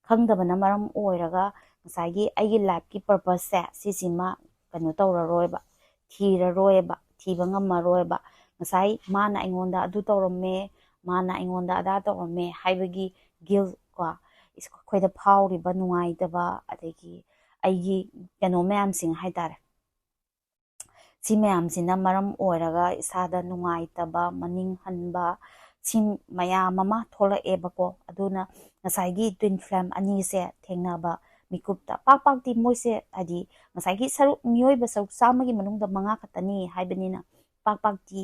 ꯈꯪꯗꯕꯅ ꯃꯔꯝ ꯑꯣꯏꯔꯒ ꯉꯁꯥꯏꯒꯤ ꯑꯩꯒꯤ ꯂꯥꯏꯐꯀꯤ ꯄꯔꯄꯁꯁꯦ ꯁꯤꯁꯤꯃ ꯀꯩꯅꯣ ꯇꯧꯔꯔꯣꯏꯕ, ꯊꯤꯔꯔꯣꯏꯕ, ꯊꯤꯕ ꯉꯝꯃꯔꯣꯏꯕ꯫ ꯉꯁꯥꯏ ꯃꯥꯅ ꯑꯩꯉꯣꯟꯗ ꯑꯗꯨ ꯇꯧꯔꯝꯃꯦ, ꯃꯥꯅ ꯑꯩꯉꯣꯟꯗ ꯑꯗꯥ ꯇꯧꯔꯝꯃꯦ ꯍꯥꯏꯕꯒꯤ ꯒꯤꯜ ꯀꯣ, ꯑꯩꯈꯣꯏꯗ ꯐꯥꯎꯔꯤꯕ ꯅꯨꯡꯉꯥꯏꯇꯕ, ꯑꯗꯒꯤ ꯑꯩꯒꯤ ꯀꯩꯅꯣ ꯃꯌꯥꯝꯁꯤꯡ ꯍꯥꯏꯇꯥꯔꯦ꯫ ꯁꯤ ꯃꯌꯥꯝꯁꯤꯅ ꯃꯔꯝ ꯑꯣꯏꯔꯒ ꯏꯁꯥꯗ ꯅꯨꯡꯉꯥꯏꯇꯕ, ꯃꯅꯤꯡ ꯍꯟꯕ, ꯁꯤ ꯃꯌꯥꯝ ꯑꯃ ꯊꯣꯛꯂꯛꯑꯦꯕꯀꯣ꯫ ꯑꯗꯨꯅ ꯉꯁꯥꯏꯒꯤ ꯇ꯭ꯋꯤꯟ ꯐ꯭ꯂꯦꯝ ꯑꯅꯤꯁꯦ ꯊꯦꯡꯅꯕ ꯃꯤꯀꯨꯞꯇ ꯄꯥꯛ ꯄꯥꯛꯇꯤ ꯃꯣꯏꯁꯦ, ꯍꯥꯏꯗꯤ ꯉꯁꯥꯏꯒꯤ ꯁꯔꯨꯛ, ꯃꯤꯑꯣꯏꯕ ꯁꯔꯨꯛ ꯆꯥꯝꯃꯒꯤ ꯃꯅꯨꯡꯗ ꯃꯉꯥ ꯈꯛꯇꯅꯤ ꯍꯥꯏꯕꯅꯤꯅ, ꯄꯥꯛ ꯄꯥꯛꯇꯤ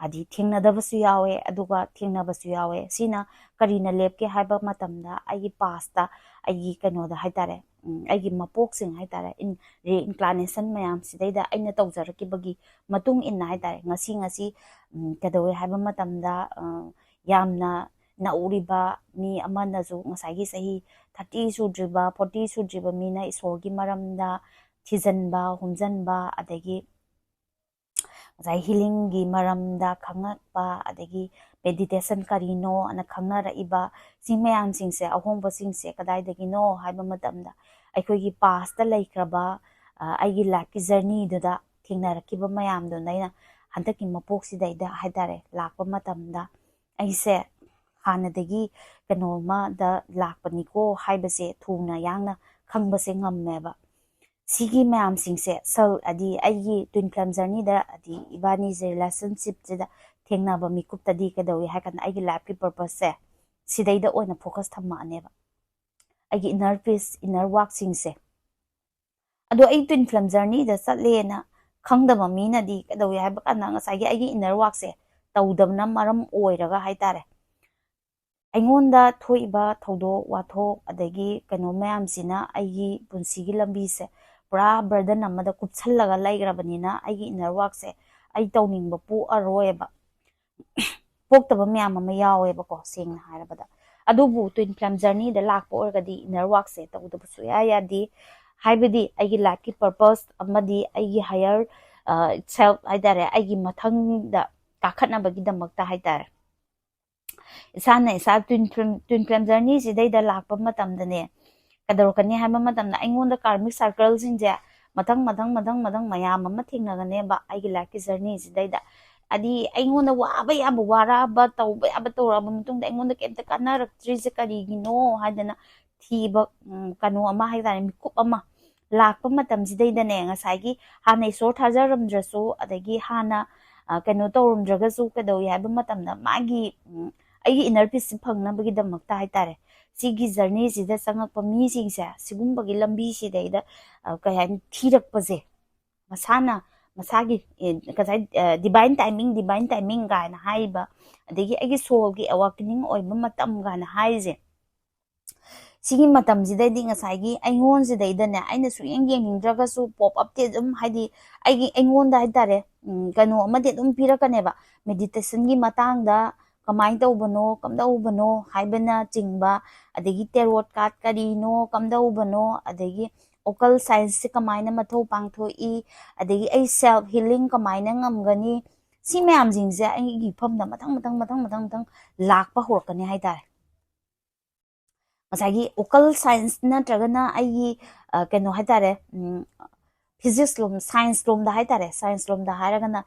ꯍꯥꯏꯗꯤ ꯊꯦꯡꯅꯗꯕꯁꯨ ꯌꯥꯎꯋꯦ, ꯑꯗꯨꯒ ꯊꯦꯡꯅꯕꯁꯨ ꯌꯥꯎꯋꯦ꯫ ꯁꯤꯅ ꯀꯔꯤꯅ ꯂꯦꯞꯀꯦ ꯍꯥꯏꯕ ꯃꯇꯝꯗ, ꯑꯩꯒꯤ ꯄꯥꯁꯇ, ꯑꯩꯒꯤ ꯀꯩꯅꯣꯗ ꯍꯥꯏꯇꯥꯔꯦ, ꯎꯝ, ꯑꯩꯒꯤ ꯃꯄꯣꯛꯁꯤꯡ ꯍꯥꯏꯇꯥꯔꯦ, ꯏꯟ-, reincarnation ꯃꯌꯥꯝꯁꯤꯗꯩꯗ ꯑꯩꯅ ꯇꯧꯖꯔꯛꯈꯤꯕꯒꯤ ꯃꯇꯨꯡ ꯏꯟꯅ ꯍꯥꯏꯇꯥꯔꯦ, ꯉꯁꯤ, ꯉꯁꯤ, ꯎꯝ, ꯀꯩꯗꯧꯋꯦ ꯍꯥꯏꯕ ꯃꯇꯝꯗ, ꯑ, ꯌꯥꯝꯅ ꯅꯧꯔꯤꯕ ꯃꯤ ꯑꯃꯅꯁꯨ ꯉꯁꯥꯏꯒꯤ ꯆꯍꯤ thirty ꯁꯨꯗ꯭ꯔꯤꯕ, forty ꯁꯨꯗ꯭ꯔꯤꯕ ꯃꯤꯅ ꯏꯁꯣꯔꯒꯤ ꯃꯔꯝꯗ ꯊꯤꯖꯤꯟꯕ, ꯍꯨꯝꯖꯤꯟꯕ, ꯑꯗꯒꯤ ꯉꯁꯥꯏ ꯍꯤꯂꯤꯡꯒꯤ ꯃꯔꯝꯗ ꯈꯪꯉꯛꯄ, ꯑꯗꯒꯤ ꯃꯦꯗꯤꯇꯦꯁꯟ ꯀꯔꯤꯅꯣ ꯑꯅ ꯈꯪꯅꯔꯛꯏꯕ, ꯁꯤ ꯃꯌꯥꯝꯁꯤꯡꯁꯦ, ꯑꯍꯣꯡꯕꯁꯤꯡꯁꯦ ꯀꯗꯥꯏꯗꯒꯤꯅꯣ ꯍꯥꯏꯕ ꯃꯇꯝꯗ, ꯑꯩꯈꯣꯏꯒꯤ ꯄꯥꯁꯇ ꯂꯩꯈ꯭ꯔꯕ, ꯑ, ꯑꯩꯒꯤ ꯂꯥꯏꯐꯀꯤ ꯖꯔꯅꯤꯗꯨꯗ ꯊꯦꯡꯅꯔꯛꯈꯤꯕ ꯃꯌꯥꯝꯗꯨꯅ ꯑꯩꯅ ꯍꯟꯗꯛꯀꯤ ꯃꯄꯣꯛꯁꯤꯗꯩꯗ ꯍꯥꯏ ꯇꯥꯔꯦ, ꯂꯥꯛꯄ ꯃꯇꯝꯗ ꯑꯩꯁꯦ ꯍꯥꯟꯅꯗꯒꯤ ꯀꯩꯅꯣꯝꯃꯗ ꯂꯥꯛꯄꯅꯤꯀꯣ ꯍꯥꯏꯕꯁꯦ ꯊꯨꯅ ꯌꯥꯡꯅ ꯈꯪꯕꯁꯦ ꯉꯝꯃꯦꯕ꯫ ꯁꯤꯒꯤ ꯃꯌꯥꯝꯁꯤꯡꯁꯦ ꯁꯜ, ꯑꯗꯤ ꯑꯩꯒꯤ twin flame ꯖꯔꯅꯤꯗ, ꯑꯗꯤ ꯏꯕꯥꯅꯤꯁꯦ ꯔꯤꯂꯦꯁꯟꯁꯤꯞꯁꯤꯗ ꯊꯦꯡꯅꯕ ꯃꯤꯀꯨꯞꯇꯗꯤ ꯀꯩꯗꯧꯏ ꯍꯥꯏ ꯀꯥꯟꯗ, ꯑꯩꯒꯤ ꯂꯥꯏꯐꯀꯤ ꯄꯔꯄꯁꯁꯦ ꯁꯤꯗꯩꯗ ꯑꯣꯏꯅ ꯐꯣꯀꯁ ꯊꯝꯃꯛꯑꯅꯦꯕ, ꯑꯩꯒꯤ ꯏꯟꯅꯔ ꯄꯤꯁ, ꯏꯟꯅꯔ ꯋꯥꯛꯁꯤꯡꯁꯦ꯫ ꯑꯗꯣ ꯑꯩ twin flame ꯖꯔꯅꯤꯗ ꯆꯠꯂꯦꯅ ꯈꯪꯗꯕ ꯃꯤꯅꯗꯤ ꯀꯩꯗꯧꯏ ꯍꯥꯏꯕ ꯀꯥꯟꯗ, ꯉꯁꯥꯏꯒꯤ ꯑꯩꯒꯤ ꯏꯟꯅꯔ ꯋꯥꯛꯁꯦ ꯇꯧꯗꯕꯅ ꯃꯔꯝ ꯑꯣꯏꯔꯒ ꯍꯥꯏ ꯇꯥꯔꯦ, ꯑꯩꯉꯣꯟꯗ ꯊꯣꯛꯏꯕ ꯊꯧꯗꯣꯛ ꯋꯥꯊꯣꯛ ꯑꯗꯒꯤ ꯀꯩꯅꯣ ꯃꯌꯥꯝꯁꯤꯅ ꯑꯩꯒꯤ ꯄꯨꯟꯁꯤꯒꯤ ꯂꯝꯕꯤꯁꯦ ꯄꯨꯔꯥ ꯕꯔꯗꯟ ꯑꯃꯗ ꯀꯨꯞꯁꯜꯂꯒ ꯂꯩꯈ꯭ꯔꯕꯅꯤꯅ, ꯑꯩꯒꯤ ꯏꯟꯅꯔ ꯋꯥꯛꯁꯦ ꯑꯩ ꯇꯧꯅꯤꯡꯕ ꯄꯣꯛꯑꯔꯣꯏꯕ꯫ ꯄꯣꯛꯇꯕ ꯃꯌꯥꯝ ꯑꯃ ꯌꯥꯎꯋꯦꯕꯀꯣ, ꯁꯦꯡꯅ ꯍꯥꯏꯔꯕꯗ꯫ ꯑꯗꯨꯕꯨ twin flame ꯖꯔꯅꯤꯗ ꯂꯥꯛꯄ ꯑꯣꯏꯔꯒꯗꯤ ꯏꯟꯅꯔ ꯋꯥꯛꯁꯦ ꯇꯧꯗꯕ ꯁꯨꯡꯌꯥ ꯌꯥꯗꯦ꯫ ꯍꯥꯏꯕꯗꯤ ꯑꯩꯒꯤ ꯂꯥꯏꯐꯀꯤ ꯄꯔꯄꯁ ꯑꯃꯗꯤ ꯑꯩꯒꯤ ꯍꯥꯏꯌꯔ ꯁꯦꯜꯐ ꯍꯥꯏ ꯇꯥꯔꯦ, ꯑꯩꯒꯤ ꯃꯊꯪꯗ ꯀꯥꯈꯠꯅꯕꯒꯤꯗꯃꯛꯇ ꯍꯥꯏ ꯇꯥꯔꯦ, ꯏꯁꯥꯅ ꯏꯁꯥ twin flame, twin flame ꯖꯔꯅꯤꯁꯤꯗꯩꯗ ꯂꯥꯛꯄ ꯃꯇꯝꯗꯅꯦ, ꯀꯩꯗꯧꯔꯛꯀꯅꯤ ꯍꯥꯏꯕ ꯃꯇꯝꯗ, ꯑꯩꯉꯣꯟꯗ ꯀꯥꯔꯃꯤꯛ ꯁꯥꯔꯀꯜꯁꯤꯡꯁꯦ ꯃꯊꯪ ꯃꯊꯪ ꯃꯊꯪ ꯃꯊꯪ ꯃꯌꯥꯝ ꯑꯃ ꯊꯦꯡꯅꯒꯅꯦꯕ ꯑꯩꯒꯤ ꯂꯥꯏꯐꯀꯤ ꯖꯔꯅꯤꯁꯤꯗꯩꯗ꯫ ꯍꯥꯏꯗꯤ ꯑꯩꯉꯣꯟꯗ ꯋꯥꯕ ꯌꯥꯕ ꯋꯥꯔꯛꯑꯕ, ꯇꯧꯕ ꯌꯥꯕ ꯇꯧꯔꯛꯑꯕ ꯃꯇꯨꯡꯗ ꯑꯩꯉꯣꯟꯗ ꯀꯩꯝꯇ ꯀꯥꯟꯅꯔꯛꯇ꯭ꯔꯤꯁꯦ ꯀꯔꯤꯒꯤꯅꯣ ꯍꯥꯏꯗꯅ ꯊꯤꯕ, ꯎꯝ, ꯀꯩꯅꯣ ꯑꯃ ꯍꯥꯏ ꯇꯥꯔꯦ, ꯃꯤꯀꯨꯞ ꯑꯃ ꯂꯥꯛꯄ ꯃꯇꯝꯁꯤꯗꯩꯗꯅꯦ, ꯉꯁꯥꯏꯒꯤ ꯍꯥꯟꯅ ꯏꯁꯣꯔ ꯊꯥꯖꯔꯝꯗ꯭ꯔꯁꯨ, ꯑꯗꯒꯤ ꯍꯥꯟꯅ, ꯑ, ꯀꯩꯅꯣ ꯇꯧꯔꯝꯗ꯭ꯔꯒꯁꯨ, ꯀꯩꯗꯧꯏ ꯍꯥꯏꯕ ꯃꯇꯝꯗ ꯃꯥꯒꯤ, ꯎꯝ, ꯑꯩꯒꯤ ꯏꯟꯅꯔ ꯄꯤꯁꯁꯤ ꯐꯪꯅꯕꯒꯤꯗꯃꯛꯇ ꯍꯥꯏ ꯇꯥꯔꯦ, ꯁꯤꯒꯤ ꯖꯔꯅꯤꯁꯤꯗ ꯆꯪꯉꯛꯄ ꯃꯤꯁꯤꯡꯁꯦ ꯁꯤꯒꯨꯝꯕꯒꯤ ꯂꯝꯕꯤꯁꯤꯗꯩꯗ, ꯑ, ꯀꯩ ꯍꯥꯏꯅꯤ, ꯊꯤꯔꯛꯄꯁꯦ, ꯃꯁꯥꯅ ꯃꯁꯥꯒꯤ, ꯑꯦ, ꯉꯁꯥꯏ, ꯑ, divine timing, divine timing ꯀꯥꯏꯅ ꯍꯥꯏꯔꯤꯕ, ꯑꯗꯒꯤ ꯑꯩꯒꯤ ꯁꯣꯜꯒꯤ ꯑꯦꯋꯥꯀꯦꯅꯤꯡ ꯑꯣꯏꯕ ꯃꯇꯝ ꯀꯥꯏꯅ ꯍꯥꯏꯔꯤꯁꯦ, ꯁꯤꯒꯤ ꯃꯇꯝꯁꯤꯗꯩꯗꯤ ꯉꯁꯥꯏꯒꯤ ꯑꯩꯉꯣꯟꯁꯤꯗꯩꯗꯅꯦ, ꯑꯩꯅ ꯁꯨꯛꯌꯦꯡ ꯌꯦꯡꯅꯤꯡꯗ꯭ꯔꯒꯁꯨ ꯄꯣꯞ ꯑꯞꯇꯤ ꯑꯗꯨꯝ, ꯍꯥꯏꯗꯤ ꯑꯩꯒꯤ, ꯑꯩꯉꯣꯟꯗ ꯍꯥꯏ ꯇꯥꯔꯦ, ꯎꯝ, ꯀꯩꯅꯣ ꯑꯃꯗꯤ ꯑꯗꯨꯝ ꯄꯤꯔꯛꯀꯅꯦꯕ, ꯃꯦꯗꯤꯇꯦꯁꯟꯒꯤ ꯃꯇꯥꯡꯗ ꯀꯃꯥꯏꯅ ꯇꯧꯕꯅꯣ, ꯀꯝꯗꯧꯕꯅꯣ ꯍꯥꯏꯕꯅꯆꯤꯡꯕ, ꯑꯗꯒꯤ ꯇꯦꯔꯣꯠ ꯀꯥꯔꯠ ꯀꯔꯤꯅꯣ, ꯀꯝꯗꯧꯕꯅꯣ, ꯑꯗꯒꯤ ꯑꯣꯀꯜ ꯁꯥꯏꯟꯁꯁꯦ ꯀꯃꯥꯏꯅ ꯃꯊꯧ ꯄꯥꯡꯊꯣꯛꯏ, ꯑꯗꯒꯤ ꯑꯩ ꯁꯦꯜꯐ ꯍꯤꯂꯤꯡ ꯀꯃꯥꯏꯅ ꯉꯝꯒꯅꯤ, ꯁꯤ ꯃꯌꯥꯝꯁꯤꯡꯁꯦ ꯑꯩꯒꯤ ꯏꯐꯝꯗ ꯃꯊꯪ ꯃꯊꯪ ꯃꯊꯪ ꯃꯊꯪ ꯃꯊꯪ ꯂꯥꯛꯄ ꯍꯧꯔꯛꯀꯅꯤ ꯍꯥꯏꯇꯥꯔꯦ꯫ ꯉꯁꯥꯏꯒꯤ ꯑꯣꯀꯜ ꯁꯥꯏꯟꯁ ꯅꯠꯇ꯭ꯔꯒꯅ ꯑꯩꯒꯤ ꯀꯩꯅꯣ ꯍꯥꯏꯇꯥꯔꯦ, ꯐꯤꯖꯤꯛꯁ ꯂꯣꯝ, ꯁꯥꯏꯟꯁ ꯂꯣꯝꯗ ꯍꯥꯏꯇꯥꯔꯦ, ꯁꯥꯏꯟꯁ ꯂꯣꯝꯗ ꯍꯥꯏꯔꯒꯅ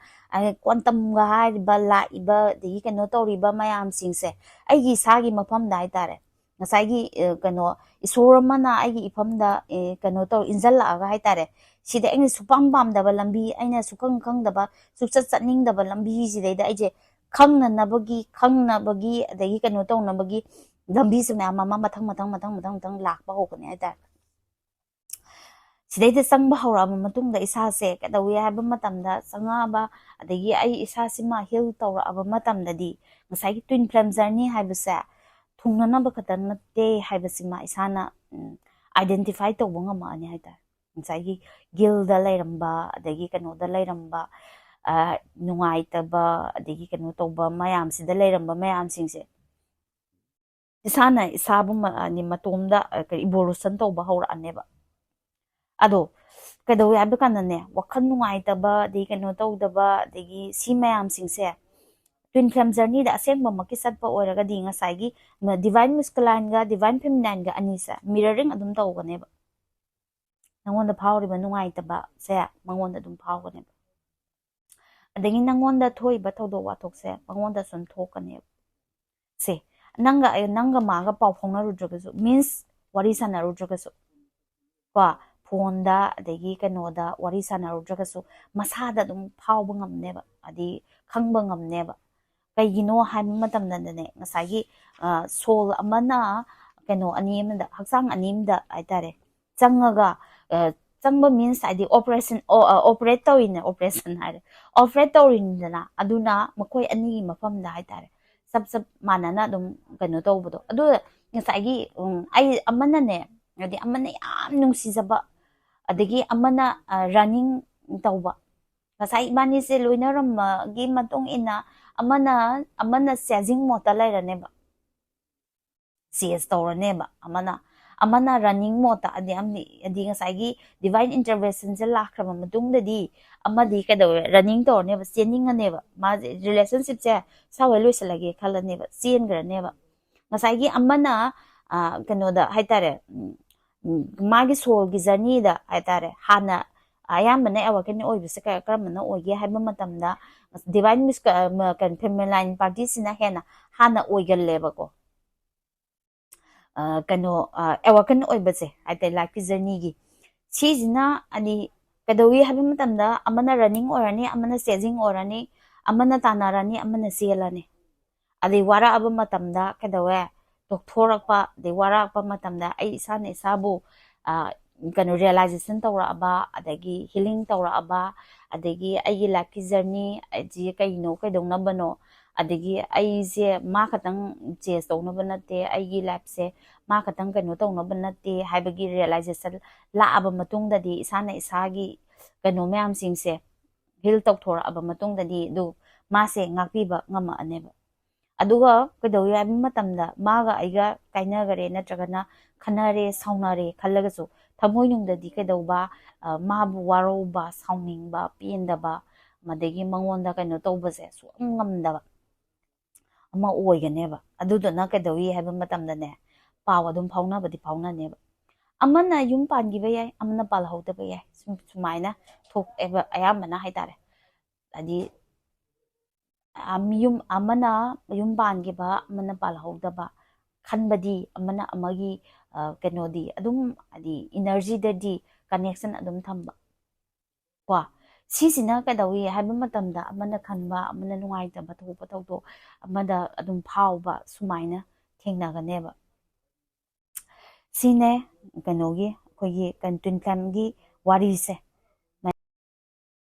ꯀ꯭ꯋꯥꯟꯇꯝꯒ ꯍꯥꯏꯔꯤꯕ, ꯂꯥꯛꯏꯕ, ꯑꯗꯒꯤ ꯀꯩꯅꯣ ꯇꯧꯔꯤꯕ ꯃꯌꯥꯝꯁꯤꯡꯁꯦ ꯑꯩꯒꯤ ꯏꯁꯥꯒꯤ ꯃꯐꯝꯗ ꯍꯥꯏꯇꯥꯔꯦ, ꯉꯁꯥꯏꯒꯤ ꯀꯩꯅꯣ, ꯏꯁꯣꯔ ꯑꯃꯅ ꯑꯩꯒꯤ ꯏꯐꯝꯗ ꯀꯩꯅꯣ ꯇꯧ, ꯏꯟꯁꯤꯜꯂꯛꯑꯒ ꯍꯥꯏꯇꯥꯔꯦ, ꯁꯤꯗ ꯑꯩꯅ ꯁꯨꯄꯥꯝ ꯄꯥꯝꯗꯕ ꯂꯝꯕꯤ, ꯑꯩꯅ ꯁꯨꯈꯪ ꯈꯪꯗꯕ, ꯁꯨꯆꯠ ꯆꯠꯅꯤꯡꯗꯕ ꯂꯝꯕꯤꯁꯤꯗꯩꯗ ꯑꯩꯁꯦ ꯈꯪꯅꯅꯕꯒꯤ, ꯈꯪꯅꯕꯒꯤ, ꯑꯗꯒꯤ ꯀꯩꯅꯣ ꯇꯧꯅꯕꯒꯤ ꯂꯝꯕꯤꯁꯦ ꯃꯌꯥꯝ ꯑꯃ ꯃꯊꯪ ꯃꯊꯪ ꯃꯊꯪ ꯃꯊꯪ ꯃꯊꯪ ꯂꯥꯛꯄ ꯍꯧꯒꯅꯤ ꯍꯥꯏꯇꯥꯔꯦ꯫ ꯁꯤꯗꯩꯗ ꯆꯪꯕ ꯍꯧꯔꯛꯑꯕ ꯃꯇꯨꯡꯗ ꯏꯁꯥꯁꯦ ꯀꯩꯗꯧꯏ ꯍꯥꯏꯕ ꯃꯇꯝꯗ, ꯆꯪꯉꯛꯑꯕ, ꯑꯗꯒꯤ ꯑꯩ ꯏꯁꯥꯁꯤꯃ ꯍꯤꯜ ꯇꯧꯔꯛꯑꯕ ꯃꯇꯝꯗꯗꯤ ꯉꯁꯥꯏꯒꯤ twin flame journey ꯍꯥꯏꯕꯁꯦ ꯊꯨꯡꯅꯅꯕ ꯈꯛꯇ ꯅꯠꯇꯦ ꯍꯥꯏꯕꯁꯤꯃ ꯏꯁꯥꯅ identify ꯇꯧꯕ ꯉꯝꯃꯛꯑꯅꯤ ꯍꯥꯏꯇꯥꯔꯦ꯫ ꯉꯁꯥꯏꯒꯤ ꯒꯤꯜꯗ ꯂꯩꯔꯝꯕ, ꯑꯗꯒꯤ ꯀꯩꯅꯣꯗ ꯂꯩꯔꯝꯕ, ꯅꯨꯡꯉꯥꯏꯇꯕ, ꯑꯗꯒꯤ ꯀꯩꯅꯣ ꯇꯧꯕ ꯃꯌꯥꯝꯁꯤꯗ ꯂꯩꯔꯝꯕ ꯃꯌꯥꯝꯁꯤꯡꯁꯦ ꯏꯁꯥꯅ ꯏꯁꯥꯕꯨ ꯃꯇꯣꯝꯗ ꯏꯚꯣꯂꯨꯁꯟ ꯇꯧꯕ ꯍꯧꯔꯛꯑꯅꯦꯕ꯫ ꯑꯗꯣ ꯀꯩꯗꯧꯋꯦ ꯍꯥꯏꯕ ꯀꯥꯟꯗꯅꯦ, ꯋꯥꯈꯜ ꯅꯨꯡꯉꯥꯏꯇꯕ, ꯑꯗꯒꯤ ꯀꯩꯅꯣ ꯇꯧꯗꯕ, ꯑꯗꯒꯤ ꯁꯤ ꯃꯌꯥꯝꯁꯤꯡꯁꯦ twin flame journeyꯗ ꯑꯁꯦꯡꯕꯃꯛꯀꯤ ꯆꯠꯄ ꯑꯣꯏꯔꯒꯗꯤ ꯉꯁꯥꯏꯒꯤ divine masculineꯒ divine feminineꯒ ꯑꯅꯤꯁꯦ mirroring ꯑꯗꯨꯝ ꯇꯧꯒꯅꯦꯕ꯫ ꯅꯉꯣꯟꯗ ꯐꯥꯎꯔꯤꯕ ꯅꯨꯡꯉꯥꯏꯇꯕꯁꯦ ꯃꯉꯣꯟꯗ ꯑꯗꯨꯝ ꯐꯥꯎꯒꯅꯦꯕ꯫ ꯑꯗꯒꯤ ꯅꯉꯣꯟꯗ ꯊꯣꯛꯏꯕ ꯊꯧꯗꯣꯛ ꯋꯥꯊꯣꯛꯁꯦ ꯃꯉꯣꯟꯗꯁꯨ ꯑꯗꯨꯝ ꯊꯣꯛꯀꯅꯦꯕ꯫ ꯁꯦ, ꯅꯪꯒ ꯑꯩ, ꯅꯪꯒ ꯃꯥꯒ ꯄꯥꯎ ꯐꯥꯎꯅꯔꯨꯗ꯭ꯔꯒꯁꯨ, means ꯋꯥꯔꯤ ꯁꯥꯟꯅꯔꯨꯗ꯭ꯔꯒꯁꯨ, ꯀꯣ, ꯐꯣꯟꯗ ꯑꯗꯒꯤ ꯀꯩꯅꯣꯗ ꯋꯥꯔꯤ ꯁꯥꯟꯅꯔꯨꯗ꯭ꯔꯒꯁꯨ ꯃꯁꯥꯗ ꯑꯗꯨꯝ ꯐꯥꯎꯕ ꯉꯝꯅꯦꯕ, ꯍꯥꯏꯗꯤ ꯈꯪꯕ ꯉꯝꯅꯦꯕ꯫ ꯀꯩꯒꯤꯅꯣ ꯍꯥꯏꯕ ꯃꯇꯝꯗꯅꯦ, ꯉꯁꯥꯏꯒꯤ ꯁꯣꯜ ꯑꯃꯅ ꯀꯩꯅꯣ ꯑꯅꯤ ꯑꯃꯗ, ꯍꯛꯆꯥꯡ ꯑꯅꯤ ꯑꯃꯗ ꯍꯥꯏꯇꯥꯔꯦ, ꯆꯪꯉꯒ, ꯆꯪꯕ means ꯍꯥꯏꯗꯤ operation, operate ꯇꯧꯔꯤꯅꯦ, operation ꯍꯥꯏꯔꯦ, operate ꯇꯧꯔꯤꯅꯤꯗꯅ, ꯑꯗꯨꯅ ꯃꯈꯣꯏ ꯑꯅꯤꯒꯤ ꯃꯐꯝꯗ ꯍꯥꯏꯇꯥꯔꯦ ꯆꯞ ꯆꯞ ꯃꯥꯟꯅꯅ ꯑꯗꯨꯝ ꯀꯩꯅꯣ ꯇꯧꯕꯗꯣ꯫ ꯑꯗꯨ ꯉꯁꯥꯏꯒꯤ ꯑꯩ ꯑꯃꯅꯅꯦ, ꯍꯥꯏꯗꯤ ꯑꯃꯅ ꯌꯥꯝ ꯅꯨꯡꯁꯤꯖꯕ, ꯑꯗꯒꯤ ꯑꯃꯅ running ꯇꯧꯕ, ꯉꯁꯥꯏ ꯏꯕꯥꯅꯤꯁꯦ ꯂꯣꯏꯅꯔꯝꯕꯒꯤ ꯃꯇꯨꯡ ꯏꯟꯅ ꯑꯃꯅ, ꯑꯃꯅ chasing modeꯇ ꯂꯩꯔꯅꯦꯕ, chase ꯇꯧꯔꯅꯦꯕ ꯑꯃꯅ꯫ ꯑꯃꯅ running modeꯇ ꯑꯗꯤ ꯑꯃꯗꯤ ꯉꯁꯥꯏꯒꯤ divine interventionꯁꯦ ꯂꯥꯛꯈ꯭ꯔꯕ ꯃꯇꯨꯡꯗꯗꯤ ꯑꯃꯗꯤ ꯀꯩꯗꯧꯋꯦ, running ꯇꯧꯔꯅꯦꯕ, ꯆꯦꯟꯅꯤꯡꯉꯅꯦꯕ, ꯃꯥꯁꯦ relationshipꯁꯦ ꯁꯥꯋꯥꯏ ꯂꯣꯏꯁꯤꯜꯂꯒꯦ ꯈꯜꯂꯅꯦꯕ, ꯆꯦꯟꯈ꯭ꯔꯅꯦꯕ꯫ ꯉꯁꯥꯏꯒꯤ ꯑꯃꯅ ꯀꯩꯅꯣꯗ ꯍꯥꯏꯇꯥꯔꯦ, ꯃꯥꯒꯤ soulꯒꯤ journeyꯗ ꯍꯥꯏꯇꯥꯔꯦ, ꯍꯥꯟꯅ ꯑꯌꯥꯝꯕꯅ awaken ꯑꯣꯏꯕꯁꯦ ꯀꯔꯝꯕꯅ ꯑꯣꯏꯒꯦ ꯍꯥꯏꯕ ꯃꯇꯝꯗ divine feminine partyꯁꯤꯅ ꯍꯦꯟꯅ ꯍꯥꯟꯅ ꯑꯣꯏꯒꯜꯂꯦꯕꯀꯣ꯫ ꯀꯩꯅꯣ, awaken ꯑꯣꯏꯕꯁꯦ ꯍꯥꯏꯇꯥꯔꯦ, lifeꯀꯤ journeyꯒꯤ꯫ ꯁꯤꯁꯤꯅ ꯍꯥꯏꯗꯤ ꯀꯩꯗꯧꯏ ꯍꯥꯏꯕ ꯃꯇꯝꯗ ꯑꯃꯅ running ꯑꯣꯏꯔꯅꯤ, ꯑꯃꯅ chasing ꯑꯣꯏꯔꯅꯤ, ꯑꯃꯅ ꯇꯥꯟꯅꯔꯅꯤ, ꯑꯃꯅ ꯆꯦꯜꯂꯅꯤ꯫ ꯑꯗꯩ ꯋꯥꯔꯛꯑꯕ ꯃꯇꯝꯗ ꯀꯩꯗꯧꯋꯦ, ꯇꯣꯛꯊꯣꯔꯛꯄ, ꯑꯗꯩ ꯋꯥꯔꯛꯄ ꯃꯇꯝꯗ ꯑꯩ ꯏꯁꯥꯅ ꯏꯁꯥꯕꯨ ꯀꯩꯅꯣ realization ꯇꯧꯔꯛꯑꯕ, ꯑꯗꯒꯤ healing ꯇꯧꯔꯛꯑꯕ, ꯑꯗꯒꯤ ꯑꯩꯒꯤ lifeꯀꯤ journey ꯁꯤ ꯀꯩꯅꯣ, ꯀꯩꯗꯧꯅꯕꯅꯣ, ꯑꯗꯒꯤ ꯑꯩꯁꯦ ꯃꯥ ꯈꯛꯇꯪ chase ꯇꯧꯅꯕ ꯅꯠꯇꯦ, ꯑꯩꯒꯤ lifeꯁꯦ ꯃꯥ ꯈꯛꯇꯪ ꯀꯩꯅꯣ ꯇꯧꯅꯕ ꯅꯠꯇꯦ ꯍꯥꯏꯕꯒꯤ realization ꯂꯥꯛꯑꯕ ꯃꯇꯨꯡꯗꯗꯤ ꯏꯁꯥꯅ ꯏꯁꯥꯒꯤ ꯀꯩꯅꯣ ꯃꯌꯥꯝꯁꯤꯡꯁꯦ heal ꯇꯧꯊꯣꯔꯛꯑꯕ ꯃꯇꯨꯡꯗꯗꯤ ꯑꯗꯨ ꯃꯥꯁꯦ ꯉꯥꯛꯄꯤꯕ ꯉꯝꯃꯛꯑꯅꯦꯕ꯫ ꯑꯗꯨꯒ ꯀꯩꯗꯧꯏ ꯍꯥꯏꯕ ꯃꯇꯝꯗ ꯃꯥꯒ ꯑꯩꯒ ꯀꯥꯏꯅꯈꯔꯦ ꯅꯠꯇ꯭ꯔꯒꯅ ꯈꯟꯅꯔꯦ, ꯁꯥꯎꯅꯔꯦ ꯈꯜꯂꯒꯁꯨ ꯊꯃꯣꯏꯅꯨꯡꯗꯗꯤ ꯀꯩꯗꯧꯕ, ꯃꯥꯕꯨ ꯋꯥꯔꯧꯕ, ꯁꯥꯎꯅꯤꯡꯕ, ꯄꯦꯟꯗꯕ, ꯑꯗꯒꯤ ꯃꯉꯣꯟꯗ ꯀꯩꯅꯣ ꯇꯧꯕꯁꯦ ꯁꯨꯡꯉꯝ ꯉꯝꯗꯕ ꯑꯃ ꯑꯣꯏꯒꯅꯦꯕ꯫ ꯑꯗꯨꯗꯨꯅ ꯀꯩꯗꯧꯏ ꯍꯥꯏꯕ ꯃꯇꯝꯗꯅꯦ, ꯄꯥꯎ ꯑꯗꯨꯝ ꯐꯥꯎꯅꯕꯗꯤ ꯐꯥꯎꯅꯅꯦꯕ꯫ ꯑꯃꯅ ꯌꯨꯝ ꯄꯥꯟꯈꯤꯕ ꯌꯥꯏ, ꯑꯃꯅ ꯄꯥꯜꯍꯧꯗꯕ ꯌꯥꯏ, ꯁꯨꯝ ꯁꯨꯃꯥꯏꯅ ꯊꯣꯛꯑꯦꯕ ꯑꯌꯥꯝꯕꯅ ꯍꯥꯏꯇꯥꯔꯦ꯫ ꯍꯥꯏꯗꯤ ꯌꯨꯝ ꯑꯃꯅ ꯌꯨꯝ ꯄꯥꯟꯈꯤꯕ, ꯑꯃꯅ ꯄꯥꯜꯍꯧꯗꯕ ꯈꯟꯕꯗꯤ ꯑꯃꯅ ꯑꯃꯒꯤ ꯀꯩꯅꯣꯗꯤ ꯑꯗꯨꯝ, ꯍꯥꯏꯗꯤ energyꯗꯗꯤ connection ꯑꯗꯨꯝ ꯊꯝꯕ ꯀꯣ꯫ ꯁꯤꯁꯤꯅ ꯀꯩꯗꯧꯏ ꯍꯥꯏꯕ ꯃꯇꯝꯗ ꯑꯃꯅ ꯈꯟꯕ, ꯑꯃꯅ ꯅꯨꯡꯉꯥꯏꯇꯕ ꯊꯣꯛꯄ ꯊꯧꯗꯣꯛ ꯑꯃꯗ ꯑꯗꯨꯝ ꯐꯥꯎꯕ ꯁꯨꯃꯥꯏꯅ ꯊꯦꯡꯅꯒꯅꯦꯕ꯫ ꯁꯤꯅꯦ ꯀꯩꯅꯣꯒꯤ, ꯑꯩꯈꯣꯏꯒꯤ twin flameꯒꯤ ꯋꯥꯔꯤꯁꯦ꯫